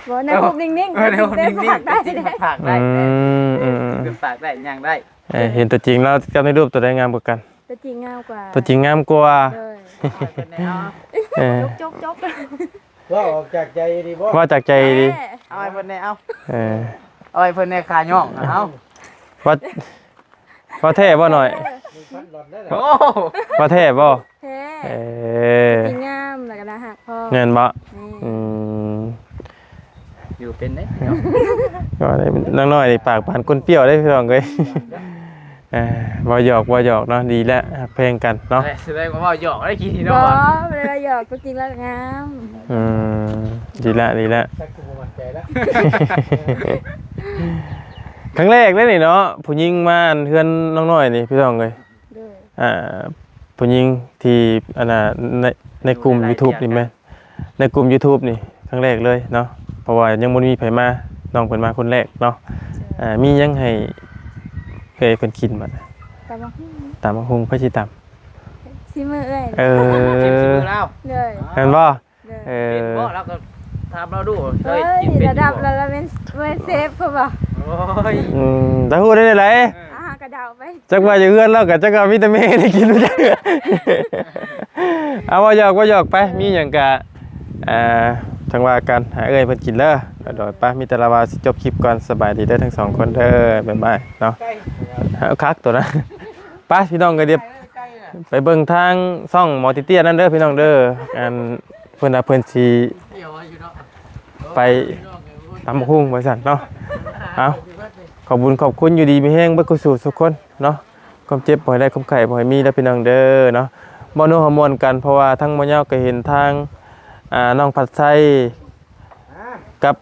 ບໍ່ ໃນຮູບນິ່ງໆ ເອີ ໃນຮູບນິ່ງໆ ຕົວຈິງເພິ່ນຝາກໄດ້. ອືມ ອືມ ອືມ ເພິ່ນຝາກໄດ້ ຍ່າງໄດ້. ເອີ ເຫັນຕົວຈິງແລ້ວກັບໃນຮູບ ຕົວໃດງາມກວ່າກັນ? ຕົວຈິງງາມກວ່າ. ຕົວຈິງງາມກວ່າ. ໂດຍ ເອີ ຈົກໆ ເວົ້າອອກຈາກໃຈດີບໍ່? ເວົ້າຈາກໃຈດີ. ເອົາໃຫ້ເພິ່ນແດ່ ເອົາ ເອີ ເອົາໃຫ້ເພິ່ນແດ່ ຂາຍ່ອງ ເອົາ ວ່າ ວ່າແທ້ບໍ່ນ້ອຍ? ໂອ້ ວ່າແທ້ບໍ່? ແທ້. ເອີ ຈິງງາມ ແລ້ວກໍໜ້າຮັກພ້ອມ. ແມ່ນບໍ່? ແມ່ນ. ອືມ ຢູ່ເປັນເດ້ ນ້ອງນ້ອຍນີ້ປາກປານກົ້ນປ່ຽວເດ້ ພີ່ນ້ອງເອີຍ. ເອີ ບໍ່ຫຍອກ ບໍ່ຫຍອກເນາະ ດີແລ້ວ ຮັກແພງກັນເນາະ. ແສດງວ່າເວົ້າຫຍອກໄດ້ກີ້ນີ້ເນາະ. ບໍ່ ບໍ່ໄດ້ວ່າຫຍອກ ຕົວຈິງແລ້ວງາມ. ອືມ ດີແລ້ວ ດີແລ້ວ. ຄັ້ງແລກເດ້ນີ້ເນາະ ຜູ້ຍິງມາເຮືອນນ້ອງນ້ອຍນີ້ ພີ່ນ້ອງເອີຍ. ໂດຍ ອ່າ ຜູ້ຍິງທີ່ ອັນນ່າ ໃນ ໃນກຸ່ມຢູທູບນີ້ແມ່ນ ໃນກຸ່ມຢູທູບນີ້ຄັ້ງແລກເລີຍເນາະ ເພາະວ່າຍັງບໍ່ມີໃຜມາ ນ້ອງເພິ່ນມາຄົນແລກເນາະ. ເຈົ້າ ອ່າ ມີຫຍັງໃຫ້ເອື້ອຍເພິ່ນກິນບັດ? ຕຳບັກຫຸ່ງ. ຕຳບັກຫຸ່ງ ໃຜຊິຕຳ? ສີມືເອື້ອຍ. ເອີ ຊີມສີມືລາວ. ໂດຍ ແມ່ນບໍ່? ໂດຍ ເອີ ເປັນບໍ່? ລາວກໍ ຖາມລາວດູ ເຄີຍ ເຮີ້ຍ ກິນເປັນ ລະດັບ ຢູ່ບໍ່? ລະລະແມ່ນ ແມ່ນເຊຟພຸ້ນບໍ່? ໂອ້ຍ ອືມ ຕາຮູ້ໄດ້ໄດ໋ ອ່າ ກະເດົາໄປ ຈັກວ່າຢູ່ເຮືອນລາວກໍຈັກວ່າມີແຕ່ແມ່ໄດ້ກິນ ເອົາ ເວົ້າຫຍອກ ເວົ້າຫຍອກໄປ ມີຫຍັງກະ ອ່າ ຈັ່ງວ່າກັນ ໃຫ້ເອື້ອຍເພິ່ນກິນເດີ ໂດຍ ໄປ ມີແຕ່ລະວ່າຊິຈົບຄລິບກ່ອນ ສະບາຍດີເດີທັງສອງຄົນເດີ ບາຍບາຍເນາະ ເອົາຄັກໂຕນະ ໄປ ພີ່ນ້ອງເອີຍ ດຽວ ໄປເບິ່ງທາງຊ່ອງໝໍຕິເຕ້ຍນັ້ນເດີພີ່ນ້ອງເດີ ອັນເພິ່ນວ່າເພິ່ນຊິໄປຕຳບັກຫຸ່ງວ່າຊັ້ນເນາະ ເອົາ ຂອບບຸນຂອບຄຸນ ຢູ່ດີມີແຮງເບິດຄູ່ສູ່ທຸກຄົນເນາະ ຄວາມເຈັບບໍ່ໃຫ້ໄດ້ ຄວາມໄຂ້ບໍ່ໃຫ້ມີເດີພີ່ນ້ອງເດີເນາະ ເວົ້ານົວຫົວມ່ວນກັນ ເພາະວ່າທາງໝໍຍາວກໍເຫັນທາງ ອ່າ ນ້ອງພັດໄຊ ກັບ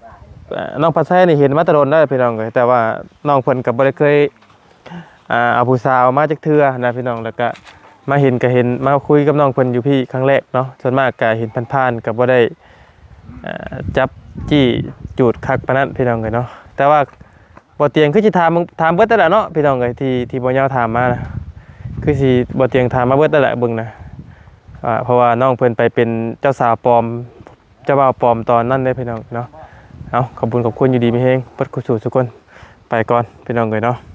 ເອີ ນ້ອງພັດໄຊນີ້ເຫັນມາແຕ່ດົນແລ້ວພີ່ນ້ອງເອີຍ ແຕ່ວ່ານ້ອງເພິ່ນກໍບໍ່ໄດ້ເຄີຍ ອ່າ ເອົາຜູ້ສາວມາຈັກເທື່ອນະພີ່ນ້ອງ ແລ້ວກະມາເຫັນກະເຫັນ ມາຄຸຍກັບນ້ອງເພິ່ນຢູ່ພີ້ຄັ້ງແລກເນາະ ສ່ວນມາກກະເຫັນຜ່ານໆ ກະບໍ່ໄດ້ ເອີ ຈັບຈີ້ຈູດຄັກປານນັ້ນພີ່ນ້ອງເອີຍເນາະ ແຕ່ວ່າບໍ່ຕຽງຄືຊິຖາມ ຖາມເບິດນັ້ນແຫຼະເນາະພີ່ນ້ອງເອີຍ ທີ່ ທີ່ບໍ່ຍາວຖາມມານະ ຄືຊິບໍ່ຕຽງຖາມມາເບິດນັ້ນແຫຼະເບິ່ງນະ ອ່າ ເພາະວ່ານ້ອງເພິ່ນໄປເປັນເຈົ້າສາວປອມ ເຈົ້າບ່າວປອມຕອນນັ້ນເດ້ພີ່ນ້ອງເນາະ ເອົາ ຂອບບຸນຂອບຄຸນ ຢູ່ດີມີແຮງເບິດຄູ່ສູ່ທຸກຄົນ ໄປກ່ອນພີ່ນ້ອງເອີຍເນາະ.